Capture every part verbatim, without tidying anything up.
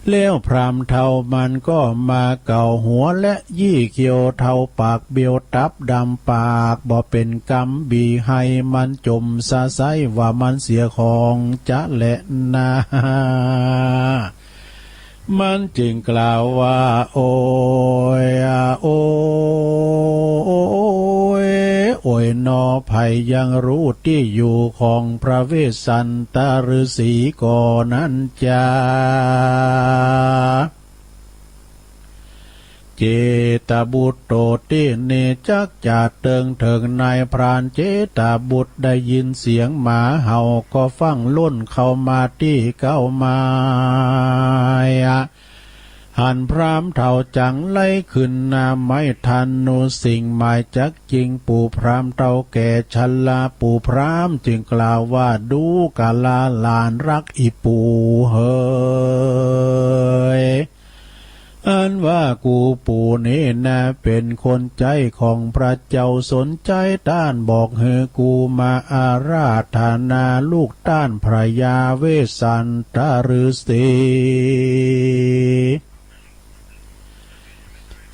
แล้วพราหมณ์เฒ่ามันก็มาเกาหัวและยี่เขียวเทาปากเบียวตับดำปากบ่เป๋นกำ บีให้มันจ่มสะใสว่ามันเสียของจะแลนา มันจึงกล่าวว่า โอย โอยหนอ ใผยังฮู้ตี้อยู่ของพระเวสสันตฤๅษีก่อนั้นจา เจตบุตรโตตี้นี้จักจะเติงเถิง นายพรานเจตบุตรได้ยินเสียงหมาเห่าก็ฟั่งล่นเข้ามาตี้เก๊าไม้ หันพราหมณ์เฒ่าจังไล่ขึ้นหน้าไม้ธนูสิ่งหมายจักจิง ปู่พราหมณ์เฒ่าแก่ชรา ปู่พราหมณ์จึงกล่าวว่า ดูกราหลานฮักอี่ปู่เหย อันว่ากูปู่นี้นาเป๋นคนใจ๊ของพระเจ้า สนใจ๊ต้านบอกหื้อกูมาอาราธนาลูกต้านพระยาเวสสันตฤๅษี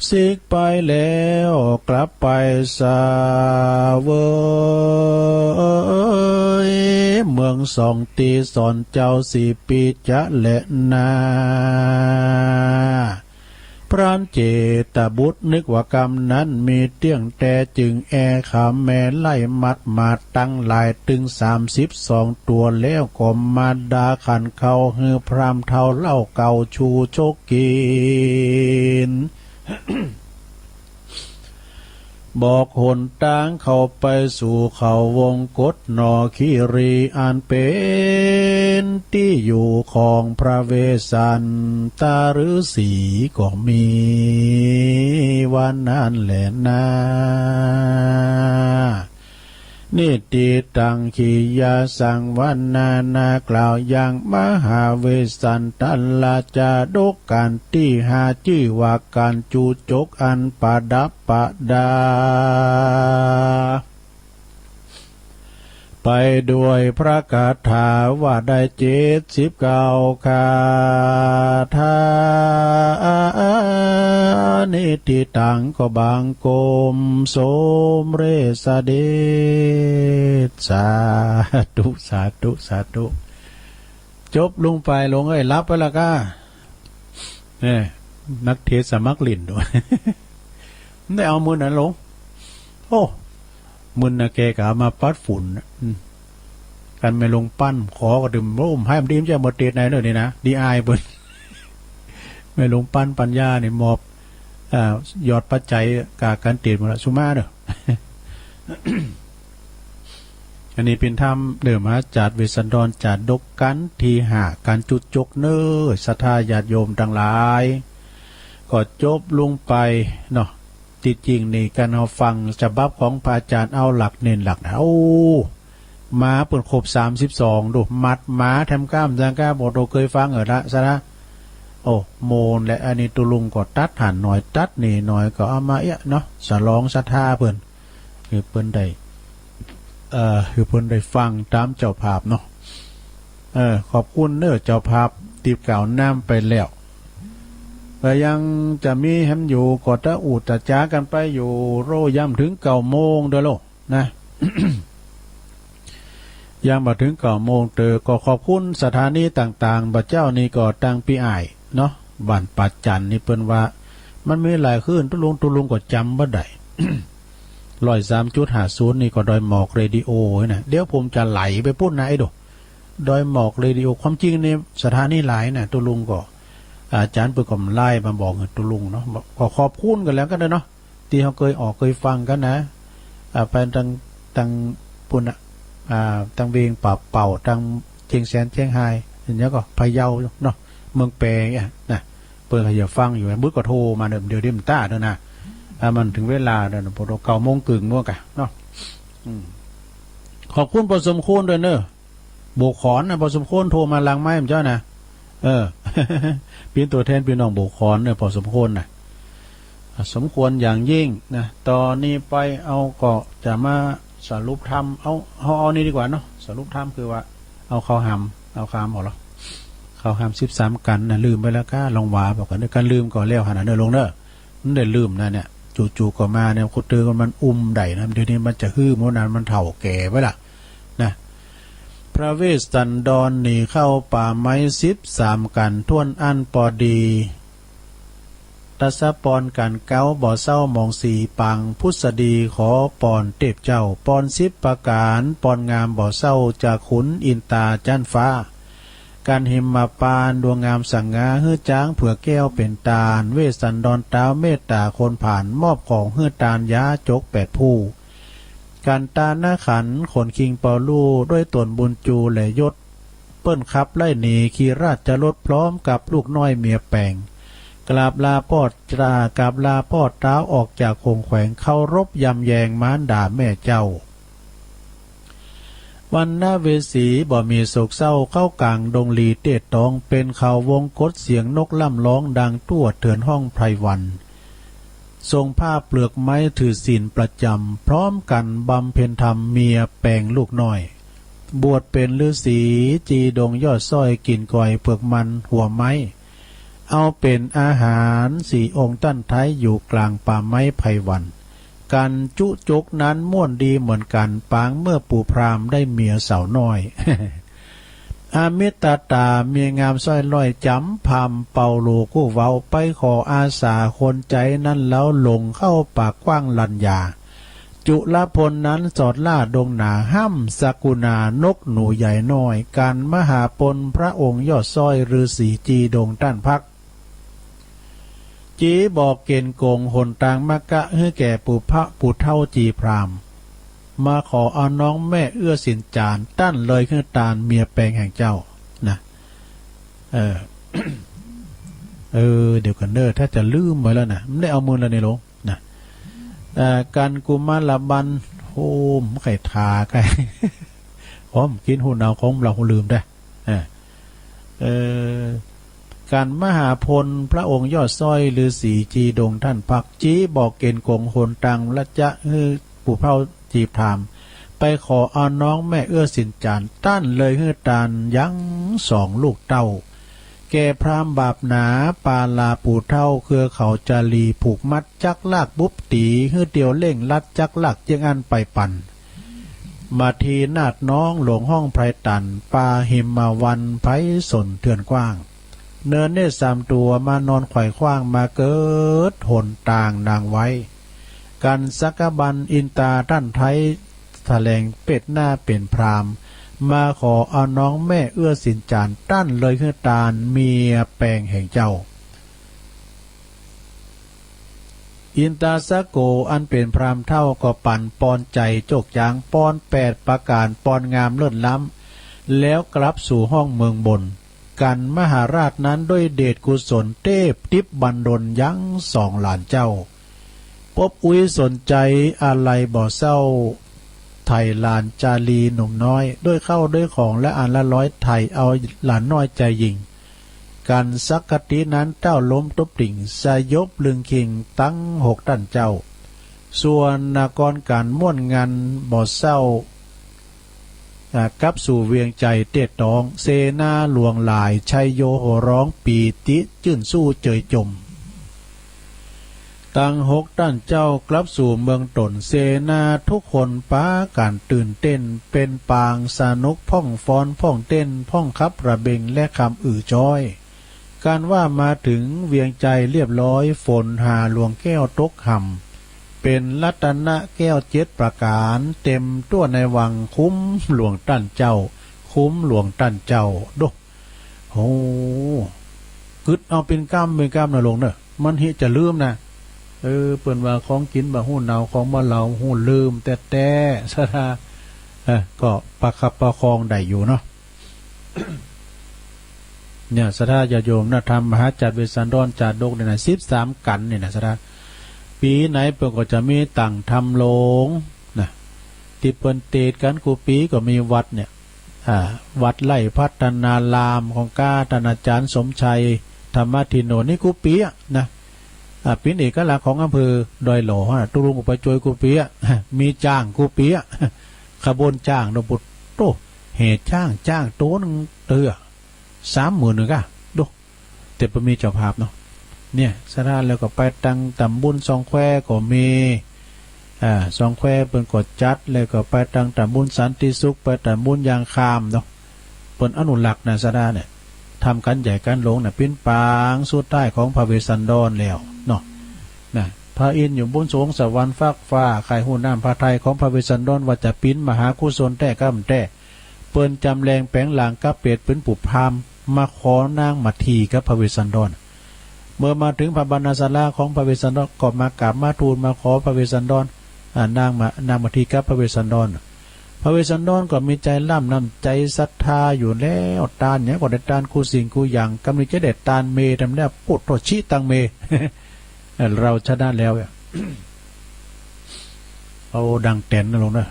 สิกไปแล้วกลับไปเสวยเมืองสองตี้สอนเจ้าสี่ปี๋จะแลนา พรานเจตบุตรนึกว่ากำนั้นมีเตี้ยงแต๊ จึงแอ่ขาแม่ไล่มัดหมาตังหลายตึงสามสิบสองตั๋ว แล้วก็มาดาขันเข้าหื้อพราหมณ์เฒ่าเล่าเก่าชูชกกิ๋น บอกหนตางเข้าไปสู่เขาวงกตหนอคิรี อันเป๋นตี้อยู่ของพระเวสสันตฤๅษีก็มี ว่านั้นแลนา นิทธิตัง ขียสังวรรณนา กล่าวยังมหาเวสสันตรจาดกกัณฑ์ตี้ห้า จื้อว่ากัณฑ์จุจกอันประดับประดา ไปด้วยพระคาถาว่าได้เจ็ดสิบเก้าคาถา นิทธิตัง ก็บังคมสมเร็จเสด็จ สาธุ สาธุ สาธุ จบลงไป ลงเอ้ย หลับไปละก้า เอ้ย นักเทศน์สมัครเล่นดู มันได้เอามื้อนั้นลง โอ้ มื้อนั้นแกก็เอามาปัดฝุ่นน่ะ อืม กันแม่ลงปั้น ขอก็ดื่ม โอ้ ให้มันดี มันจะหมดเตจไหนเนอะนี่นะ ดีอายเปิ้น แม่ลงปั้นปัญญานี่มอบ อ่า ยอดปัจจัยกากันเตจหมดละ สุมาเด้อ อันนี้เป๋นธรรมเด้อ มหาจาดเวสสันดรจาดกกัณฑ์ตี้ห้า กัณฑ์จุจกเน้อ ศรัทธาญาติโยมตังหลาย ก็จบลงไปเนาะ ตี้จริงนี่กัณฑ์เฮาฟังฉบับของพระอาจารย์เอาหลักเน้นหลักนะ โอ้ หมาเปิ้นครบสามสิบสอง ดู หมัดหมาแถมก้าม จังก้า บ่โตเกยฟังเออละ สะนะ โอ้ โมน และอันนี้ตุ๊ลุงก็ตัดหันหน่อย ตัดนี่หน่อย ก็เอามาเอี้ยเนาะ สลองศรัทธาเปิ้น หื้อเปิ้นได้ เอ่อ หื้อเปิ้นได้ฟังต๋ามเจ้าภาพเนาะ เออ ขอบคุณเน้อเจ้าภาพตี้กล่าวน้ำไปแล้ว ก็ยังจะมีแหมอยู่ ก็ตะอู้ตะจ๋ากั๋นไปอยู่ โร่ ยังบ่เถิงเก้าโมงเตื้อโร่ นะ ยังบ่เถิงเก้าโมงเตื้อ ก็ขอบคุณสถานีต่างๆ บ่าเจ้านี่ก็ตังปี้อ้ายเนาะ บ้านป่าจันนี่เปิ้นว่า มันมีหลายคลื่น ตุ๊ลุง ตุ๊ลุงก็จ๋ำบ่ได้ ร้อยสามจุดห้าศูนย์ นี่ก็ดอยหมอกเรดิโอนะ เดี๋ยวผมจะไหลไปปุ้นนะไอ้ดู ดอยหมอกเรดิโอ ความจริงนี่สถานีหลายนะ ตุ๊ลุงก็ อาจ๋ารย์เปิ้นก็ไล่มาบอกตุ๊ลุงเนาะ ก็ขอบคุณกั๋นแล้วกั๋นเนาะ ตี้เฮาเกยออกเกยฟังกั๋นนะ อ่า ไปตัง ตังปุ้นน่ะ อ่า ตังเวียงป่าเป่า ตังเจียงแสน เจียงฮาย อย่างเนี้ยก็พะเยาเนาะ เมืองแปงเนี่ยนะ เปิ้นก็เยียะฟังอยู่ บึดก็โทรมาเด้อ เดี๋ยวนี้มันต้าเด้อนะ อ่า มันเถิงเวลาเด้อนะ ปอเก้าโมงเกิ่งโน้นกะเนาะ อืม ขอบคุณปอสมควรด้วยเนอะ โบกขอนนะ ปอสมควรโทรมาหลังไมค์ผมเจ้านะ เออ เป๋นตั๋วแทนปี้น้องโบกขอนเนี่ย ปอสมควรนะ อ่ะ สมควรอย่างยิ่งนะ ต่อนี้ไปเฮาก็จะมาสรุปธรรม เอา เอา เอานี่ดีกว่าเนาะ สรุปธรรมคือว่า เอาข้าวหาม เอาข้าวหามออกแล้ว ค เขาห้ามสิบสามกัณฑ์นะ ลืมไปแล้วก้า ลองว่าบอกกั๋น กั๋นลืมก็แล้วหั้นนะเน่อหลวงเน่อ มันได้ลืมนะเนี่ย จู่ๆ ก็มาเนี่ย คนเติมมันอุ้มได้นะ เดี๋ยวนี้มันจะหื้อหมดนะ มันเฒ่าแก่ไปละนะ พระเวสสันดรหนีเข้าป่าไม้สิบสามกัณฑ์ถ้วนอั้นปอดี ทศปรกัณฑ์เก๊าบ่เศร้าหมองสี ปางผุสดีขอปอนเทพเจ้า ปอนสิบประก๋าน ปอนงามบ่เศร้า จากขุนอินตาจั๊นฟ้า กัณฑ์หิมพานต์ดวงงามสง่า หื้อจ๊างเผือกแก้วเป๋นตาน เวสสันดรต๊าวเมตต๋าคนผาน มอบของหื้อตานยาจกแปดผู้ กัณฑ์ตานาขันต์ขนคิงปอลู่ ด้วยต๋นบุญจูแลยศ เปิ้นขับไล่หนี ขี่ราชรถพร้อมกับลูกน้อยเมียแปง กราบลาป้อตรา กราบลาป้อต๊าวออกจากหงส์แขวง เคารพยำแยงมารดาแม่เจ้า วรรณเวสีบ่มีโศกเศร้า เข้ากลางดงลีเต้ตอง เป๋นเขาวงกตเสียงนกล่ำร้อง ดังตั้วเถินห้องไพรวัน ทรงผ้าเปลือกไม้ถือศีลประจำ พร้อมกั๋นบำเพ็ญธรรมเมียแปงลูกน้อย บวชเป๋นฤๅษี จีดงยอดสร้อย กิ๋นก๋อยเผือกมันหัวไม้ เอาเป๋นอาหาร สี่องค์ต้านไท้ อยู่กลางป่าไม้ไพรวัน กัณฑ์จุจกนั้นม่วนดีเหมือนกั๋น ปางเมื่อปู่พราหมณ์ได้เมียสาวน้อย อมิตตาเมียงามสร้อยร้อย จ๋ำพราหมณ์เปาโลกู้เว้า ไปขออาสาคนใจ๊นั้นแล้วหลงเข้าป่ากว้างลันยา จุลพลนั้นสอดล่าดงหนา ห้ำสกุณานกหนูใหญ่น้อย กัณฑ์มหาพลพระองค์ยอดสร้อย ฤๅษีจีดงต้านพัก จี๋บอกเก๋ณฑ์ก๋งหนตางมรรคะ หื้อแก่ปู่พระปู่เฒ่าจีพราหมณ์ มาขอเอาน้องแม่เอื้อสินจ๋ารย์ ต้านเลยหื้อตานเมียแปงแห่งเจ้านะ เออ เออ เดี๋ยวก่อนเน่อ ถ้าจะลืมไปแล้วนะ มันได้เอามือแล้วนี่ลงนะ เอ่อ กัณฑ์กุมารบัณฑ์ โอ้ มันใค่ถาใค่ หอมกิ๋นหูหนาวของเราลืมได้ เออ เอ่อ กัณฑ์มหาพลพระองค์ยอดสร้อย ฤๅษีจีดงต้านพัก จี๋บอกเก๋ณฑ์ก๋งหนตางมรรคะ หื้อปู่เฒ่าจีพราหมณ์ ไปขอเอาน้องแม่เอื้อสินจ๋ารย์ ต้านเลยหื้อตานยังสองลูกเต้า แก่พราหมณ์บาปหนา ปาลาปู่เฒ่า เครือเขาจารีผูกมัด จักลากบุบตี๋ หื้อเตียวเร่งลัด จักลากเยียะอั้นไปปัน มาทีนาฏน้องหลวงห้องไพรตัน ป่าหิมวันไพศาลเถื่อนกว้าง เนินเนตรสามตั๋ว มานอนไขว่คว้าง มาเกิดหนตางนางไว้ กัณฑ์สักบัณฑ์อินตาต้านไท้ แสลงเปชหน้าเป๋นพราหมณ์ มาขอเอาน้องแม่เอื้อสินจ๋ารย์ ต้านเลยหื้อตานเมียแปงแห่งเจ้า อินตาสโก อันเป๋นพราหมณ์เฒ่า ก็ปั๋นปอนใจ๋โจกจ๊าง ปอนแปดประก๋าน ปอนงามเลิศล้ำ แล้วกลับสู่ห้องเมืองบน กัณฑ์มหาราชนั้นด้วยเดชกุศลเตพทิพย์บันดลยังสองหลานเจ้า ปบอุ๊ยสนใจ๋อาลัยบ่เศร้า ไถ่หลานจารีหนุ่มน้อย ด้วยข้าวด้วยของและอันละร้อย ไถ่เอาหลานน้อยจายญิง กัณฑ์สักคตินั้นเต้าล้มตุ๊บติ่ง สยบลึงคิงตังหกต้านเจ้า ส่วนนากรกัณฑ์ม่วนงันบ่เศร้า อ่า กลับสู่เวียงใจ๋เต้ตอง เสนาหลวงหลาย ชัยโยโห่ร้อง ปีติจื้นสู้เจยจม ตังหกต้านเจ้ากลับสู่เมืองต๋น เสนาทุกคนปากั๋นตื่นเต้น เป๋นปางสนุก พ่องฟ้อน พ่องเต้น พ่องขับระเบง และคำอือจ๊อย กัณฑ์ว่ามาเถิงเวียงใจ๋เรียบร้อย ฝนหาหลวงแก้วตกห่ำ เป๋นรัตนะแก้วเจ็ดประก๋าน เต๋มตั้วในวัง คุ้มหลวงต้านเจ้า คุ้มหลวงต้านเจ้า โด โห กึ๊ดเอาเป๋นก้ำเป๋นก้ำนะหลวงเน่อ มันเหียจะลืมนะ เออ เปิ้นว่าของกิ๋นบ่ฮู้หนาว ของบ่เหลาฮู้ลืมแต๊ๆ ศรัทธา เออ ก็ประคับประคองได้อยู่เนาะ เนี่ย ศรัทธาญาติโยมนะ ธรรมมหาจักรเวสสันดรจาดกเนี่ยนะ สิบสามกัณฑ์เนี่ยนะ ศรัทธา ปี๋ไหนเปิ้นก็จะมีตั้งธรรมโลงนะ ตี้เปิ้นเตศกั๋นกู้ปี๋ก็มีวัดเนี่ย อ่า วัดไร่พัฒนารามของก้าต้านอาจ๋ารย์สมชัย ธรรมทินโน นี่กู้ปี๋อะนะ อ่า เป๋นเอกลักษณ์ของอำเภอดอยหล่อฮะ ตุ๊ลุงก็ไปจอยกู้ปี๋อะ มีจ๊างกู้ปี๋อะ ขบวนจ๊างเนาะ ปุโต แห่จ๊าง จ๊างโตนึ่งเตื้อ สามหมื่นนึ่งก้า ดู แต่บ่มีเจ้าภาพเนาะ เนี่ย ศรัทธา แล้วก็ไปตังต๋ามบุญซองแควก็มี อ่า ซองแควเปิ้นก็จัด แล้วก็ไปตังต๋ามบุญสันติสุข ไปต๋ามบุญยางคามเนาะ เปิ้นอนุรักษ์นะ ศรัทธาเนี่ย ทำก๋านใหญ่ก๋านหลวงน่ะ ปิ๊นปางสุดท้ายของพระเวสสันดรแล้วเนาะ นะ พระอินทร์อยู่บนสวงสวรรค์ฟากฟ้า ใค่ฮู้น้ำพระทัยของพระเวสสันดรว่าจะเป๋นมหากุศลแต๊กำแต๊ เปิ้นจ๋ำแหลงแป๋งร่างกายเป๋นปุพพราหมณ์ มาขอนางมัททีกับพระเวสสันดร เมื่อมาเถิงพระบรรณาศาลาของพระเวสสันดร ก็มากราบมาทูลมาขอพระเวสสันดร อ่า นางมา นางมัททีกับพระเวสสันดร พระเวสสันดรก็มีใจ๋ล้ำน้ำใจ๋ศรัทธาอยู่แล้ว ตานหยังก็ได้ตานกู้สิ่งกู้อย่าง กำนี้จะได้ตานเมย์ทำแล้ว ปุโตชิตังเม เราชนะแล้ว เอาดังแต๋นนะลงนะ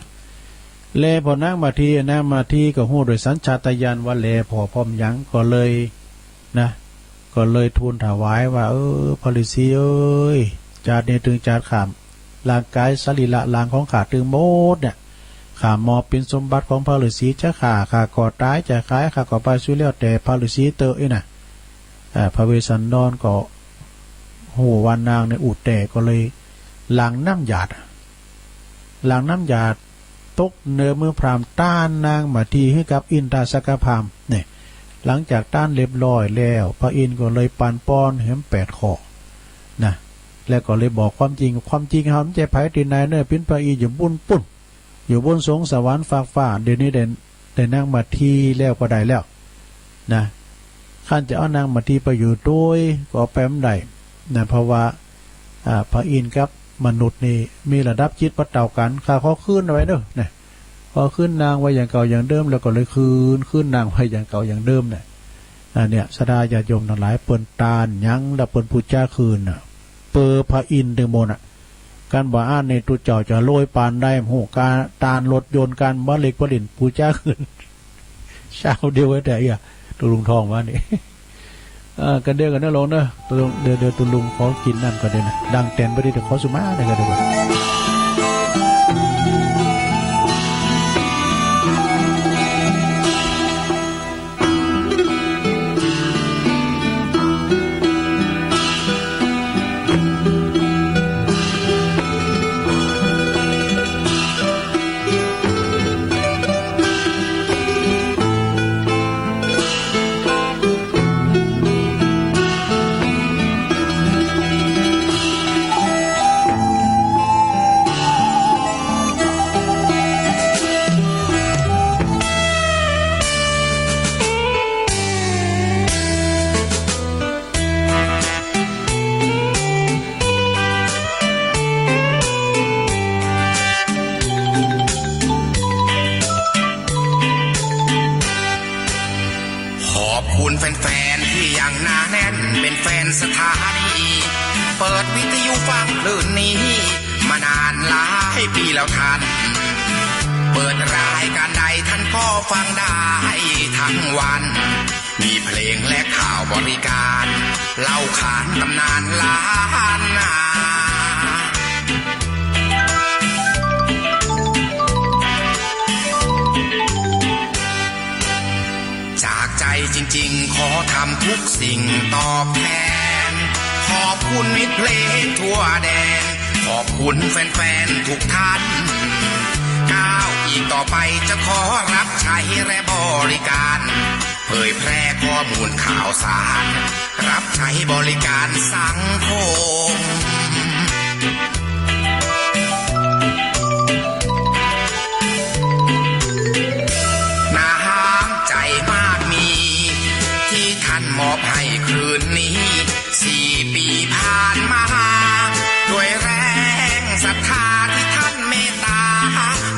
แลผ่อนางมัทที นางมัททีก็ฮู้โดยสัญชาตญาณว่าแลผ่อพร้อมหยัง ก็เลยนะ ก็เลยทูลถวายว่า เออ พระฤาษีเอ้ย จาตินี้ตึงจาติข้า ร่างกายสรีระร่างของข้าตึงหมดเนี่ย ข้ามอบเป๋นสมบัติของพระฤาษีเจ้าข้า ข้าก็ต๋ายจะขาย ข้าก็ไปสุดแล้วแต่พระฤาษีเต๊อะอี้นะ อ่า พระเวสสันดรก็ฮู้ว่านางเนี่ยอู้แต๊ ก็เลยหลั่งน้ำหยาด หลั่งน้ำหยาดตกเหนือมือพราหมณ์ ต้านนางมัททีหื้อกับอินทสักกะพราหมณ์เนี่ย หลังจากต้านเรียบร้อยแล้ว พระอินทร์ก็เลยปันป้อนแหมแปดข้อนะ แล้วก็เลยบอกความจริง ความจริงเฮาบ่ใจ้ใผตี้ไหนเน่อ เป๋นพระอินทร์อยู่บุญปุ้น อยู่บนสวงสวรรค์ฟากฟ้า เดี๋ยวนี้ได้ ได้นางมัททีแล้วก็ได้แล้วนะ คันจะเอานางมัททีไปอยู่ตวยก็เอาไปบ่ได้นะ เพราะว่า อ่า พระอินทร์กับมนุษย์นี่มีระดับจิตบ่เต้ากั๋น ข้าขอคืนเอาไว้เน่อนะ ขอคืนนางไว้อย่างเก่าอย่างเดิม แล้วก็เลยคืน คืนนางไว้อย่างเก่าอย่างเดิมเนี่ย อันเนี้ย ศรัทธาญาติโยมตังหลาย เปิ้นตานหยังแล้วเปิ้นปู๋จาคืนน่ะ เป๋อพระอินทร์ตึงหมดน่ะ กันบ่อั้นนี่ตุ๊เจ้าจะรวยปานใด ฮู้ ก๋านตานรถยนต์ ก๋านบ่าเหล็กบ่าเหล็น ปู๋จาคืน เช้าเดียวไว้แต่เอี้ย ตุ๊ลุงทองว่านี่ เออ กั๋นเดียวกั๋นนะลงเน่อ ตุ๊ลุง เดี๋ยว เดี๋ยวตุ๊ลุงขอกิ๋นน้ำก่อนเดี๋ยวนะ ดังแต๋นไปดิ เดี๋ยวขอสุมาเดี๋ยวก่อน เดี๋ยวก่อน ขอบคุณแฟนๆ ที่ยังหนาแน่นเป็นแฟนสถานี เปิดวิทยุฟังคลื่นนี้ มานานหลายปีแล้วท่าน เปิดรายการใดท่านก็ฟังได้ทั้งวัน มีเพลงและข่าวบริการ เล่าขานตำนานล้านนา จากใจจริงๆ ขอทำทุกสิ่งตอบแทน ขอบคุณมิตรเพลงทั่วแดน ขอบคุณแฟนๆ ทุกท่าน ก้าวอีกต่อไปจะขอรับใช้และบริการ เผยแพร่ข้อมูลข่าวสาร รับใช้บริการสังคม น้ำใจมากมี ที่ท่านมอบให้คลื่นนี้ สี่ปีผ่านมา ด้วยแรงศรัทธาที่ท่านเมตตา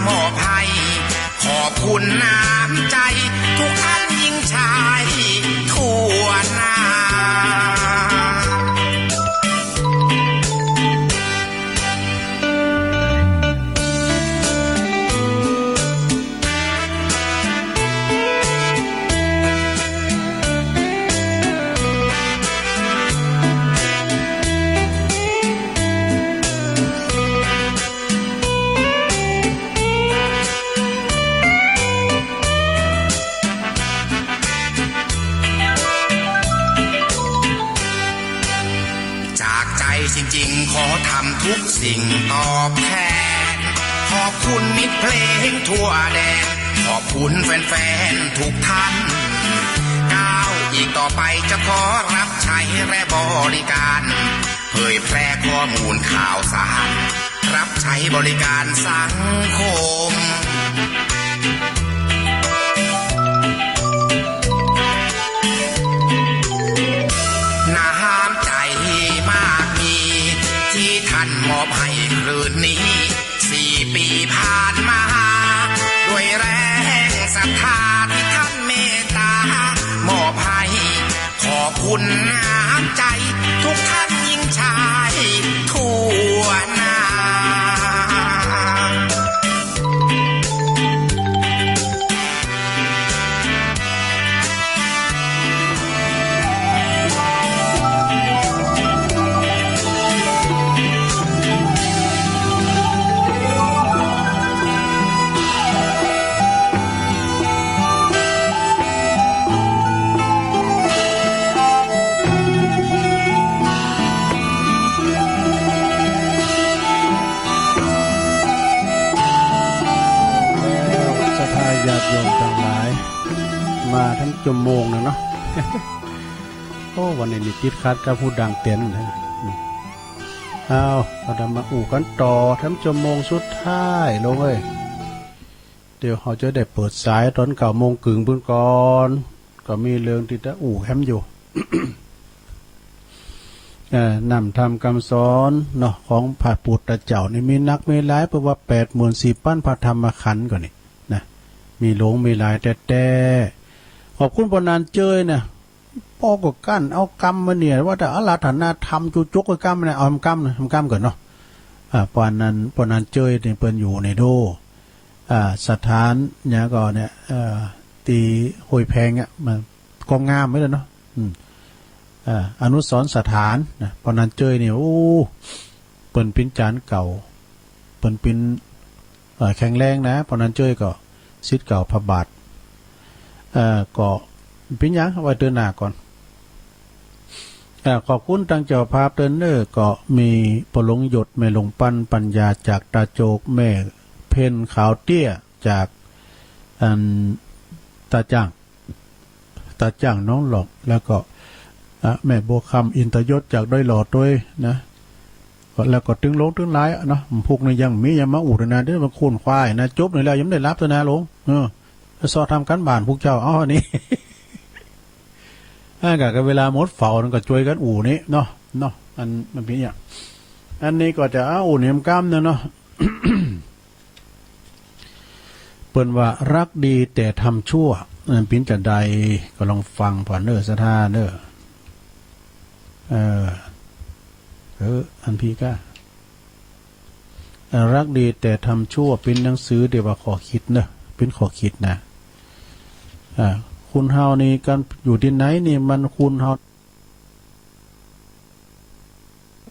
มอบให้ ขอบคุณน้ำใจทุกท่านยิ่งใหญ่ทั่วหน้า สิ่งจริงขอทำทุกสิ่งตอบแทน ขอบคุณมิตรเพลงทั่วแดน ขอบคุณแฟนๆทุกท่าน ก้าวอีกต่อไปจะขอรับใช้และบริการ เผยแพร่ข้อมูลข่าวสาร รับใช้บริการสังคม น้ำใจมากมีที่ท่านมอบให้ครืนนี้ สี่ปีผ่านมา ด้วยแรงศรัทธาที่ท่านเมตตามอบให้ ขอบคุณน้ำใจทุกท่านยิ่งใหญ่ทั่วหน้า ศรัทธาญาติโยมตังหลาย มาทั้งชั่วโมงนึ่งเนาะ โอ้ วันนี้นี่ติดขัดกับฮูดังเต็นนะ เอา อาตมาอู้กั๋นต่อทั้งชั่วโมงสุดท้ายลงเอ้ย เดี๋ยวเฮาจะได้เปิดสายต๋อนเก้าโมงเกิ่งปู๊นก่อน ก็มีเรื่องตี้จะอู้แหมอยู่ เอ่อ นำธรรมกำสอนเนาะ ของพระพุทธเจ้านี่มีนักมีหลาย เปิ้นว่าแปดหมื่นสี่ปันพระธรรมขันธ์ก่อนี่นะ มีหลวงมีหลายแต๊ๆ ขอบคุณป้อหนานเจ้ยนะ ป้อก็กั้นเอากำมาเนี่ย ว่าแต่อาราธนาธรรมจุจกไว้กำนะ เอากำนะ กำก่อนเนาะ อ่า ป้อหนาน ป้อหนานเจ้ยนี่เปิ้นอยู่ในโด อ่า สถานเนี่ยก็เนี่ย เอ่อ ตี้ห้วยแพงอะ มันก็งามไว้แล้วเนาะ อืม อ่า อนุสรณ์สถานนะ ป้อหนานเจ้ยนี่ โอ้ เปิ้นเป๋นจารย์เก่า เปิ้นเป๋น เอ่อ แข็งแรงนะ ป้อหนานเจ้ยก็ ศิษย์เก่าพระบาท เอ่อ ก็เป๋นหยัง ไว้เตื้อหน้าก่อน เอ่อ ขอบคุณตังเจ้าภาพเตื้อเน้อ ก็มีป้อหลวงหยด แม่หลวงปัน ปัญญาจากตาโจก แม่เพ็ญขาวเตี้ยจาก อัน ตาจ้าง ตาจ้างหนองหลอก แล้วก็ อ่ะ แม่บัวคำ อินทยศจากดอยหล่อตวยนะ ก็ แล้วก็ตึงหลวงตึงหลายอะเนาะ พวกนี้ยังมี ยังมาอู้เตื้อหน้า เดี๋ยวมันคูนควายนะ จบนี่แล้วยังบ่ได้หลับเตื้อหน้าหลวง เออ ไปซอทำก๋านบ้านพวกเจ้า เอาอันนี้ อ่ะ ก็ ก็เวลาหมดเฝ้านั้นก็จ้วยกั๋นอู้นี่เนาะ เนาะ อัน มันเป๋นอะ อันนี้ก็จะ อ่ะ อู้นี่กำนึ่งเนาะ เปิ้นว่ารักดีแต่ทำชั่ว มันเป๋นจาใด ก็ลองฟังผ่อนเน้อ ศรัทธาเน้อ เออ เออ อันพี้ก้า เอ่อ รักดีแต่ทำชั่ว เป๋นหนังสือตี้ว่าข้อคิดเน้อ เป๋นข้อคิดนะ อ่า คนเฮานี่ ก๋านอยู่ตี้ไหนนี่ มันคนเฮา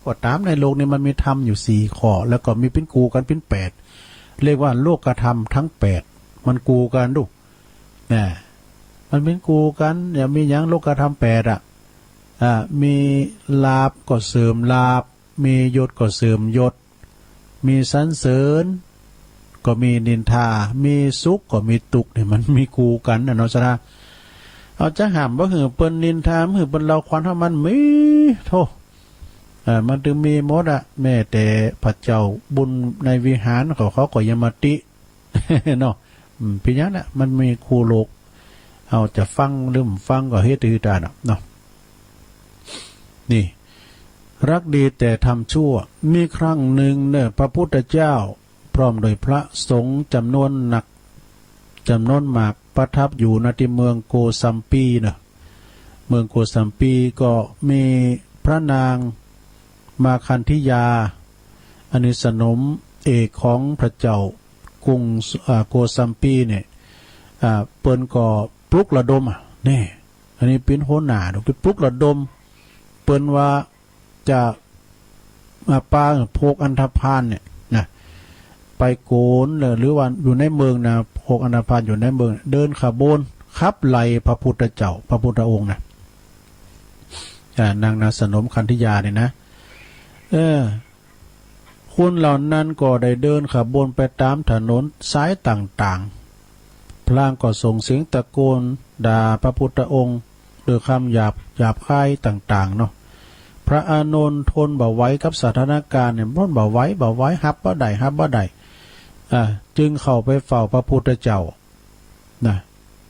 ก็ต๋ามในโลกนี้มันมีธรรมอยู่สี่ข้อ แล้วก็มีเป๋นกู่กั๋นเป๋นแปด เรียกว่าโลกธรรมทั้งแปด มันกู่กั๋นดู นะ มันเป๋นกู่กั๋น เนี่ย มีหยัง โลกธรรมแปดอะ อ่า มีลาภก็เสื่อมลาภ มียศก็เสื่อมยศ มีสรรเสริญ ก็มีนินทา มีสุขก็มีตุ๊กข์ เนี่ย มันมีกู่กั๋นนะเนาะ ศรัทธา เอาจะห้ามบ่หื้อเปิ้นนินทา บ่หื้อเปิ้นเล่าขวัญเฮา มันมี โธ่ เอ่อ มันตึงมีหมดอะ แม้แต่พระเจ้าบุญในวิหารเขา เขาก็ยังมาติ เนาะ อืม เป๋นหยังนะ มันมีคู่โลก เฮาจะฟังหรือบ่ฟังก็เฮ็ดหื้อต๋าเนาะ เนาะ นี่ รักดีแต่ทำชั่ว มีครั้งนึ่งเน้อ พระพุทธเจ้า พร้อมด้วยพระสงฆ์จ๋ำนวนนัก จ๋ำนวนมาก ประทับอยู่ ณ ตี้เมืองโกสัมพีเนาะ เมืองโกสัมพีก็มีพระนางมาคันธิยา อันนี้สนมเอกของพระเจ้ากรุง อ่า โกสัมพีเนี่ย อ่า เปิ้นก็ปลุกระดมอะ นี่ อันนี้เป๋นหัวหน้า ปลุกระดม เปิ้นว่า จะมาปาพวกอันธพาลเนี่ยนะ ไปโกนเลย หรือว่าอยู่ในเมืองนะ พวกอันธพาลอยู่ในเมือง เดินขบวนขับไล่พระพุทธเจ้า พระพุทธองค์นะ อ่า นางนาสนมคันธิยาเนี่ยนะ เออ คนเหล่านั้นก็ได้เดินขบวนไปต๋ามถนนสายต่างๆ พลางก็ส่งเสียงตะโกนด่าพระพุทธองค์ด้วยกำหยาบ หยาบคายต่างๆ เนาะ พระอานนท์ทนบ่ไหวกับสถานการณ์เนี่ย ทนบ่ไหว บ่ไหว ฮับบ่ได้ ฮับบ่ได้ อ่า จึงเข้าไปเฝ้าพระพุทธเจ้า นะ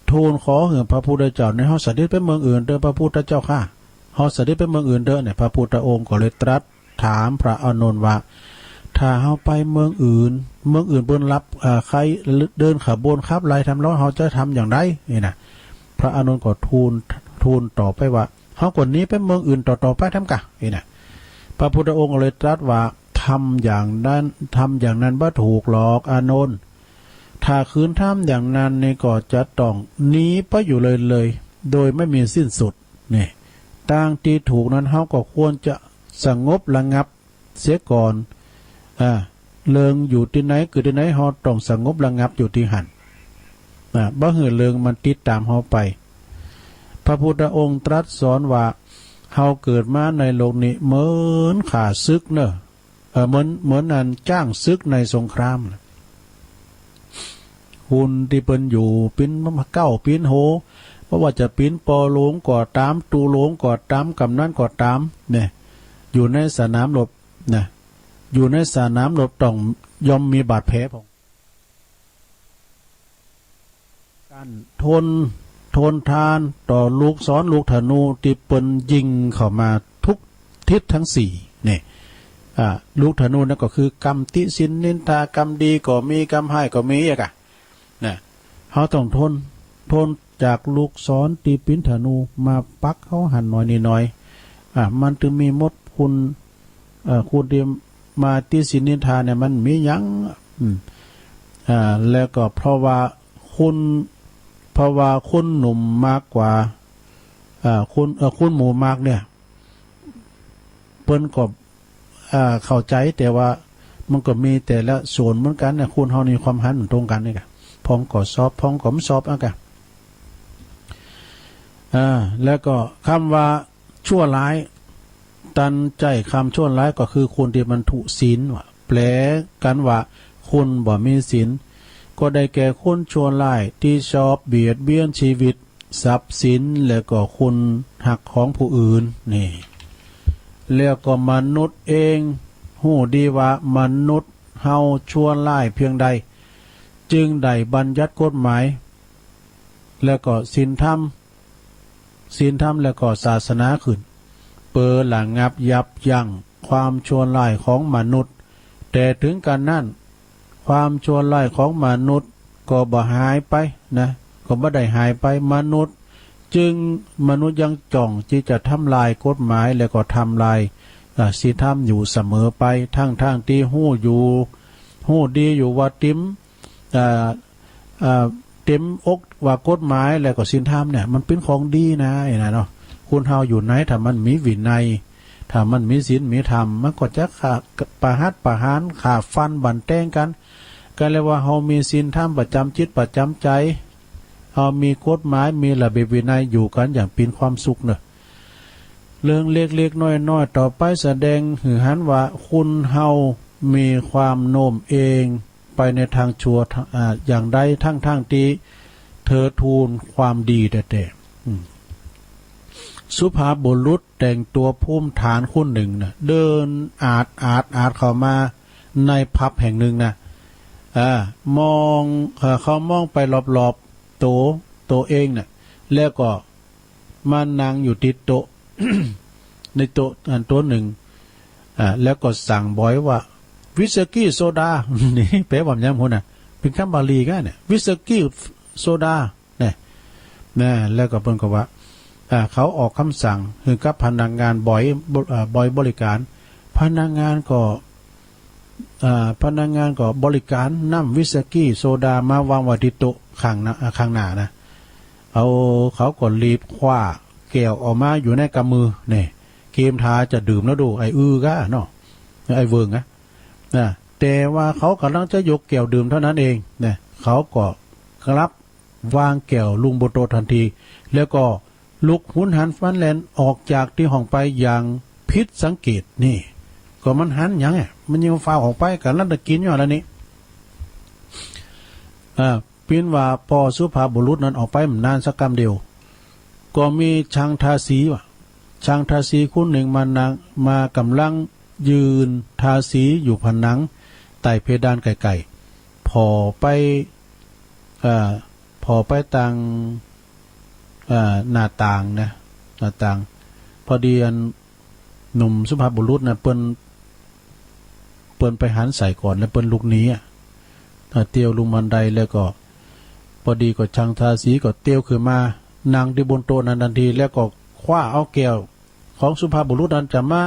ทูลขอหื้อพระพุทธเจ้าเนี่ย เฮาเสด็จไปเมืองอื่นเต๊อะ พระพุทธเจ้าข้า เฮาเสด็จไปเมืองอื่นเต๊อะเนี่ย พระพุทธองค์ก็เลยตรัสถามพระอานนท์ว่า ถ้าเฮาไปเมืองอื่น เมืองอื่นเปิ้นฮับ เอ่อ ใค่เดินขบวนขับไล่ทำลาย เฮาจะทำอย่างใด นี่นะ พระอานนท์ก็ทูล ทูลตอบไปว่า เฮาก็หนีไปเมืองอื่นต่อๆ ไปแทมกะ นี่นะ พระพุทธองค์ก็เลยตรัสว่า ทำอย่างนั้น ทำอย่างนั้นบ่ถูกหรอกอานนท์ ถ้าขืนทำอย่างนั้นนี่ก็จะต้องหนีไปอยู่เรื่อยๆ โดยไม่มีสิ้นสุด นี่ ตางตี้ถูกนั้น เฮาก็ควรจะสงบระงับเสียก่อน อ่า เริงอยู่ตี้ไหน เกิดตี้ไหน เฮาต้องสงบระงับอยู่ตี้หั้น อ่า บ่หื้อเริงมันติดต๋ามเฮาไป พระพุทธองค์ตรัสสอนว่า เฮาเกิดมาในโลกนี้เหมือนข้าศึกเน่อ เออ เหมือน เหมือนอันจ้างศึกในสงครามน่ะ คนตี้เปิ้นอยู่ เปิ้นเก๊า เปิ้นโห บ่ว่าจะเปิ้นป้อหลวงก็ต๋าม ตุ๊หลวงก็ต๋าม กำนันก็ต๋าม เนี่ย อยู่ในสนามรบนะ อยู่ในสนามรบต้องย่อมมีบาดแผลพ่อง การทน ทนทานต่อลูกศรลูกธนูตี้เปิ้นยิงเข้ามาทุกทิศทั้งสี่ นี่ อ่า ลูกธนูนั่นก็คือกำติฉินนินทา กำดีก็มี กำฮ้ายก็มี อะกะ นะ เฮาต้องทน ทนจากลูกศรตี้ปิ้นธนูมาปักเฮาหั้นหน้อยนี้หน้อย อ่า มันตึงมีมดคุณ เอ่อ คนตี้มาติฉินนินทาเนี่ยมันมีหยัง อืม อ่า แล้วก็เพราะว่าคน เพราะว่าคนหนุ่มมากกว่า อ่า คน เอ่อ คนหมู่มากเนี่ย เปิ้นก็ อ่า เข้าใจ๋ แต่ว่ามันก็มีแต่ละโซนเหมือนกั๋นเนี่ย คนเฮานี่ความหันบ่ตรงกั๋นนี่กะ พ่องก็ซอบ พ่องก็บ่ซอบ อะกะ อ่า แล้วก็กำว่า ชั่วร้าย ตันใจ๋กำชั่วร้ายก็คือคนตี้มันทุศีล ว่า แปลกั๋นว่าคนบ่มีศีล ก็ได้แก่คนชั่วร้ายตี้ชอบเบียดเบียนชีวิต ทรัพย์สิน และก็คนฮักของผู้อื่น นี่ แล้วก็มนุษย์เองฮู้ดีว่ามนุษย์เฮาชั่วร้ายเพียงใด จึงได้บัญญัติกฎหมาย แล้วก็ศีลธรรม ศีลธรรมและก็ศาสนาขึ้น เปื้อระงับยับยั้งความชั่วร้ายของมนุษย์ แต่ถึงกาลนั้น ความชั่วร้ายของมนุษย์ก็บ่หายไปนะ ก็บ่ได้หายไป มนุษย์จึง มนุษย์ยังจ้องตี้จะทำลายกฎหมาย และก็ทำลาย อ่า ศีลธรรมอยู่เสมอไป ทั้งๆ ตี้ฮู้อยู่ ฮู้ดีอยู่ว่าติม อ่า อ่า เต็มอกว่ากฎหมายและก็ศีลธรรมเนี่ย มันเป๋นของดีนะ ไอ้นั่นเนาะ คนเฮาอยู่ไหน ถ้ามันมีวินัย ถ้ามันมีศีลมีธรรม มันก็จะฆ่า ประหัตประหาร ฆ่าฟันบั่นแตงกั๋น ก็เรียกว่าเฮามีศีลธรรมประจ๋ำจิตประจ๋ำใจ๋ เฮามีกฎหมาย มีระเบียบวินัย อยู่กั๋นอย่างเป๋นความสุขเนาะ เรื่องเล็กๆ น้อยๆ ต่อไปแสดงหื้อหันว่าคนเฮามีความโน้มเอียงไปในตางชั่ว อ่า อย่างใด ทั้งๆ ตี้เทิดทูนความดีแต๊ๆ อืม สุภาพบุรุษแต่งตั๋วภูมิฐานคนนึ่งนะ เดินอาดๆๆ เข้ามาในผับแห่งนึ่งนะ อ่า มอง เอ่อ เขามองไปรอบๆ ตั๋ว ตั๋วเองน่ะ แล้วก็ มานั่งอยู่ตี้โต๊ะ ในโต๊ะอันโต๊ะนึ่ง อ่า แล้วก็สั่งบอยว่า วิสกี้โซดา นี่แปลว่าหยังพุ้นน่ะ เป๋นกำบาลีก้าเนี่ย วิสกี้โซดา เนี่ย นะ แล้วก็เปิ้นก็ว่า อ่า เขาออกกำสั่งหื้อกับพนักงานบอย บ- อ่า บอยบริการ พนักงานก็ อ่า พนักงานก็บริการนำวิสกี้โซดามาวางไว้ตี้โต๊ะข้างหน้า อ่า ข้างหน้านะ เอา เขาก็รีบคว้าแก้วออกมาอยู่ในกำมือ เนี่ย เกียมทาจะดื่มแล้วดู ไอ้อื้อก้าเนาะ ไอ้เวิงอะ นะ แต่ว่าเขาก่ำลังจะยกแก้วดื่มเท่านั้นเอง เนี่ย เขาก็กลับวางแก้วลงบนโต๊ะทันที แล้วก็ลุกหุนหันฟันแล่นออกจากตี้ห้องไปอย่างผิดสังเกต นี่ ก็มันหันหยังอะ มันยังฟ้าวออกไป กั๋นละตะกิ๋นอยู่แล้วนี่ อ่า ปิ้นว่าป้อสุภาพบุรุษนั้นออกไปบ่นานสักกำเดียว ก็มีช่างทาสีว่ะ ช่างทาสีคนนึ่งมานั่ง มาก่ำลังยืนทาสีอยู่ผนังใต้เพดานไก๋ๆ ผ่อไป เอ่อ ผ่อไปตาง เอ่อ หน้าต่างนะ หน้าต่าง พอดีอัน หนุ่มสุภาพบุรุษน่ะ เปิ้น เปิ้นไปหันใส่ก่อน แล้วเปิ้นลุกหนีอะ อ่า เตียวลงบันไดแล้วก็ พอดีก็ช่างทาสีก็เตียวขึ้นมานั่งตี้บนโต๊ะนั้นตันที แล้วก็คว้าเอาแก้วของสุภาพบุรุษนั้นจะมา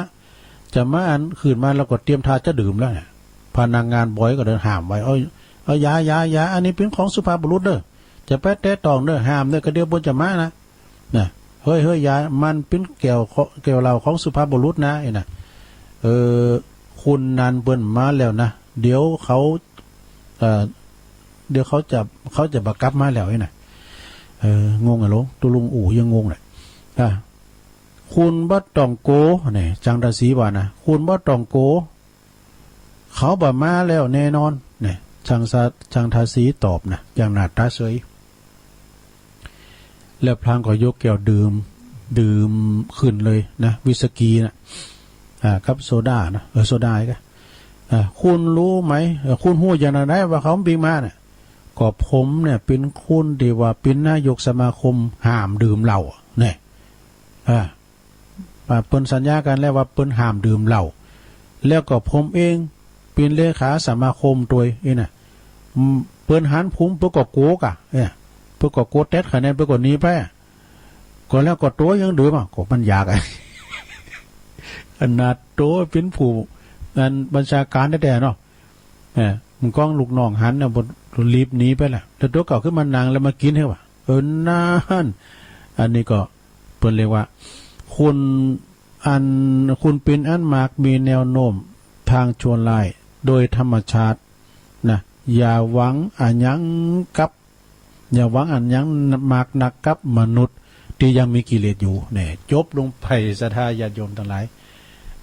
จะมาอันขึ้นมา แล้วก็เตรียมท่าจะดื่มแล้วเนี่ย พนักงานบอยก็เดินห้ามไว้ "เอา เอา อย่า อย่า อย่า อันนี้เป๋นของสุภาพบุรุษเน่อ จะไปแตะต้องเน่อ ห้ามเน่อ ก็เดี๋ยวเปิ้นจะมานะ" นะ "เฮ้ย เฮ้ย อย่า มันเป๋นแก้วขอ แก้วเหล้าของสุภาพบุรุษนะ" ไอ้น่ะ เออ "คนนั้นเปิ้นมาแล้วนะ เดี๋ยวเขา เอ่อ เดี๋ยวเขาจะ เขาจะบ่กลับมาแล้ว" ไอ้น่ะ เออ งงอะโล ตุ๊ลุงอู่ยังงงเลย อ่ะ "คุณบ่ต้องกั๋ว" เนี่ย ช่างทาสีว่านะ "คุณบ่ต้องกั๋ว เขาบ่มาแล้วแน่นอน" เนี่ย ช่างทา ช่างทาสีตอบนะ อย่างหน้าตาเสย แล้วพลางก็ยกแก้วดื่ม ดื่มขึ้นเลยนะ วิสกี้นะ อ่า กับโซดานะ เออ โซดาก็ อ่า "คุณฮู้ไหม เอ่อ คุณฮู้อย่างใดว่าเขาบ่มาเนี่ย" "ก็ผมเนี่ยเป๋นคนตี้ว่าเป๋นนายกสมาคมห้ามดื่มเหล้าเนี่ย อ่า อ่า เปิ้นสัญญากั๋นแล้วว่าเปิ้นห้ามดื่มเหล้า แล้วก็ผมเองเป๋นเลขาสมาคมตวย" ไอ้น่ะ "อืม เปิ้นหันผม เปิ้นก็กั๋วก่ะ เนี่ย เปิ้นก็กั๋วแต๊ด คะแนนเปิ้นก็หนีไป ก็แล้วก็ตั๋วยังดื่ม" อ่ะ ก็มันอยากอะ ขนาดตั๋วเป๋นผู้ อันบัญชาการแต๊ๆ เนาะ เออ มันก้องลูกน้องหันน่ะ บ่รีบหนีไปละ แล้วตั๋วก็ขึ้นมานั่งแล้วมากิ๋นหื้อว่ะ เออ นั่น อันนี้ก็เปิ้นเรียกว่า คุณอัน คุณเป๋นอันมักมีแนวโน้มทางชั่วร้ายโดยธรรมชาตินะ อย่าหวังอะหยังกับ อย่าหวังอะหยังมากนักกับมนุษย์ตี้ยังมีกิเลสอยู่ เนี่ย จบลงไป ศรัทธาญาติโยมตังหลาย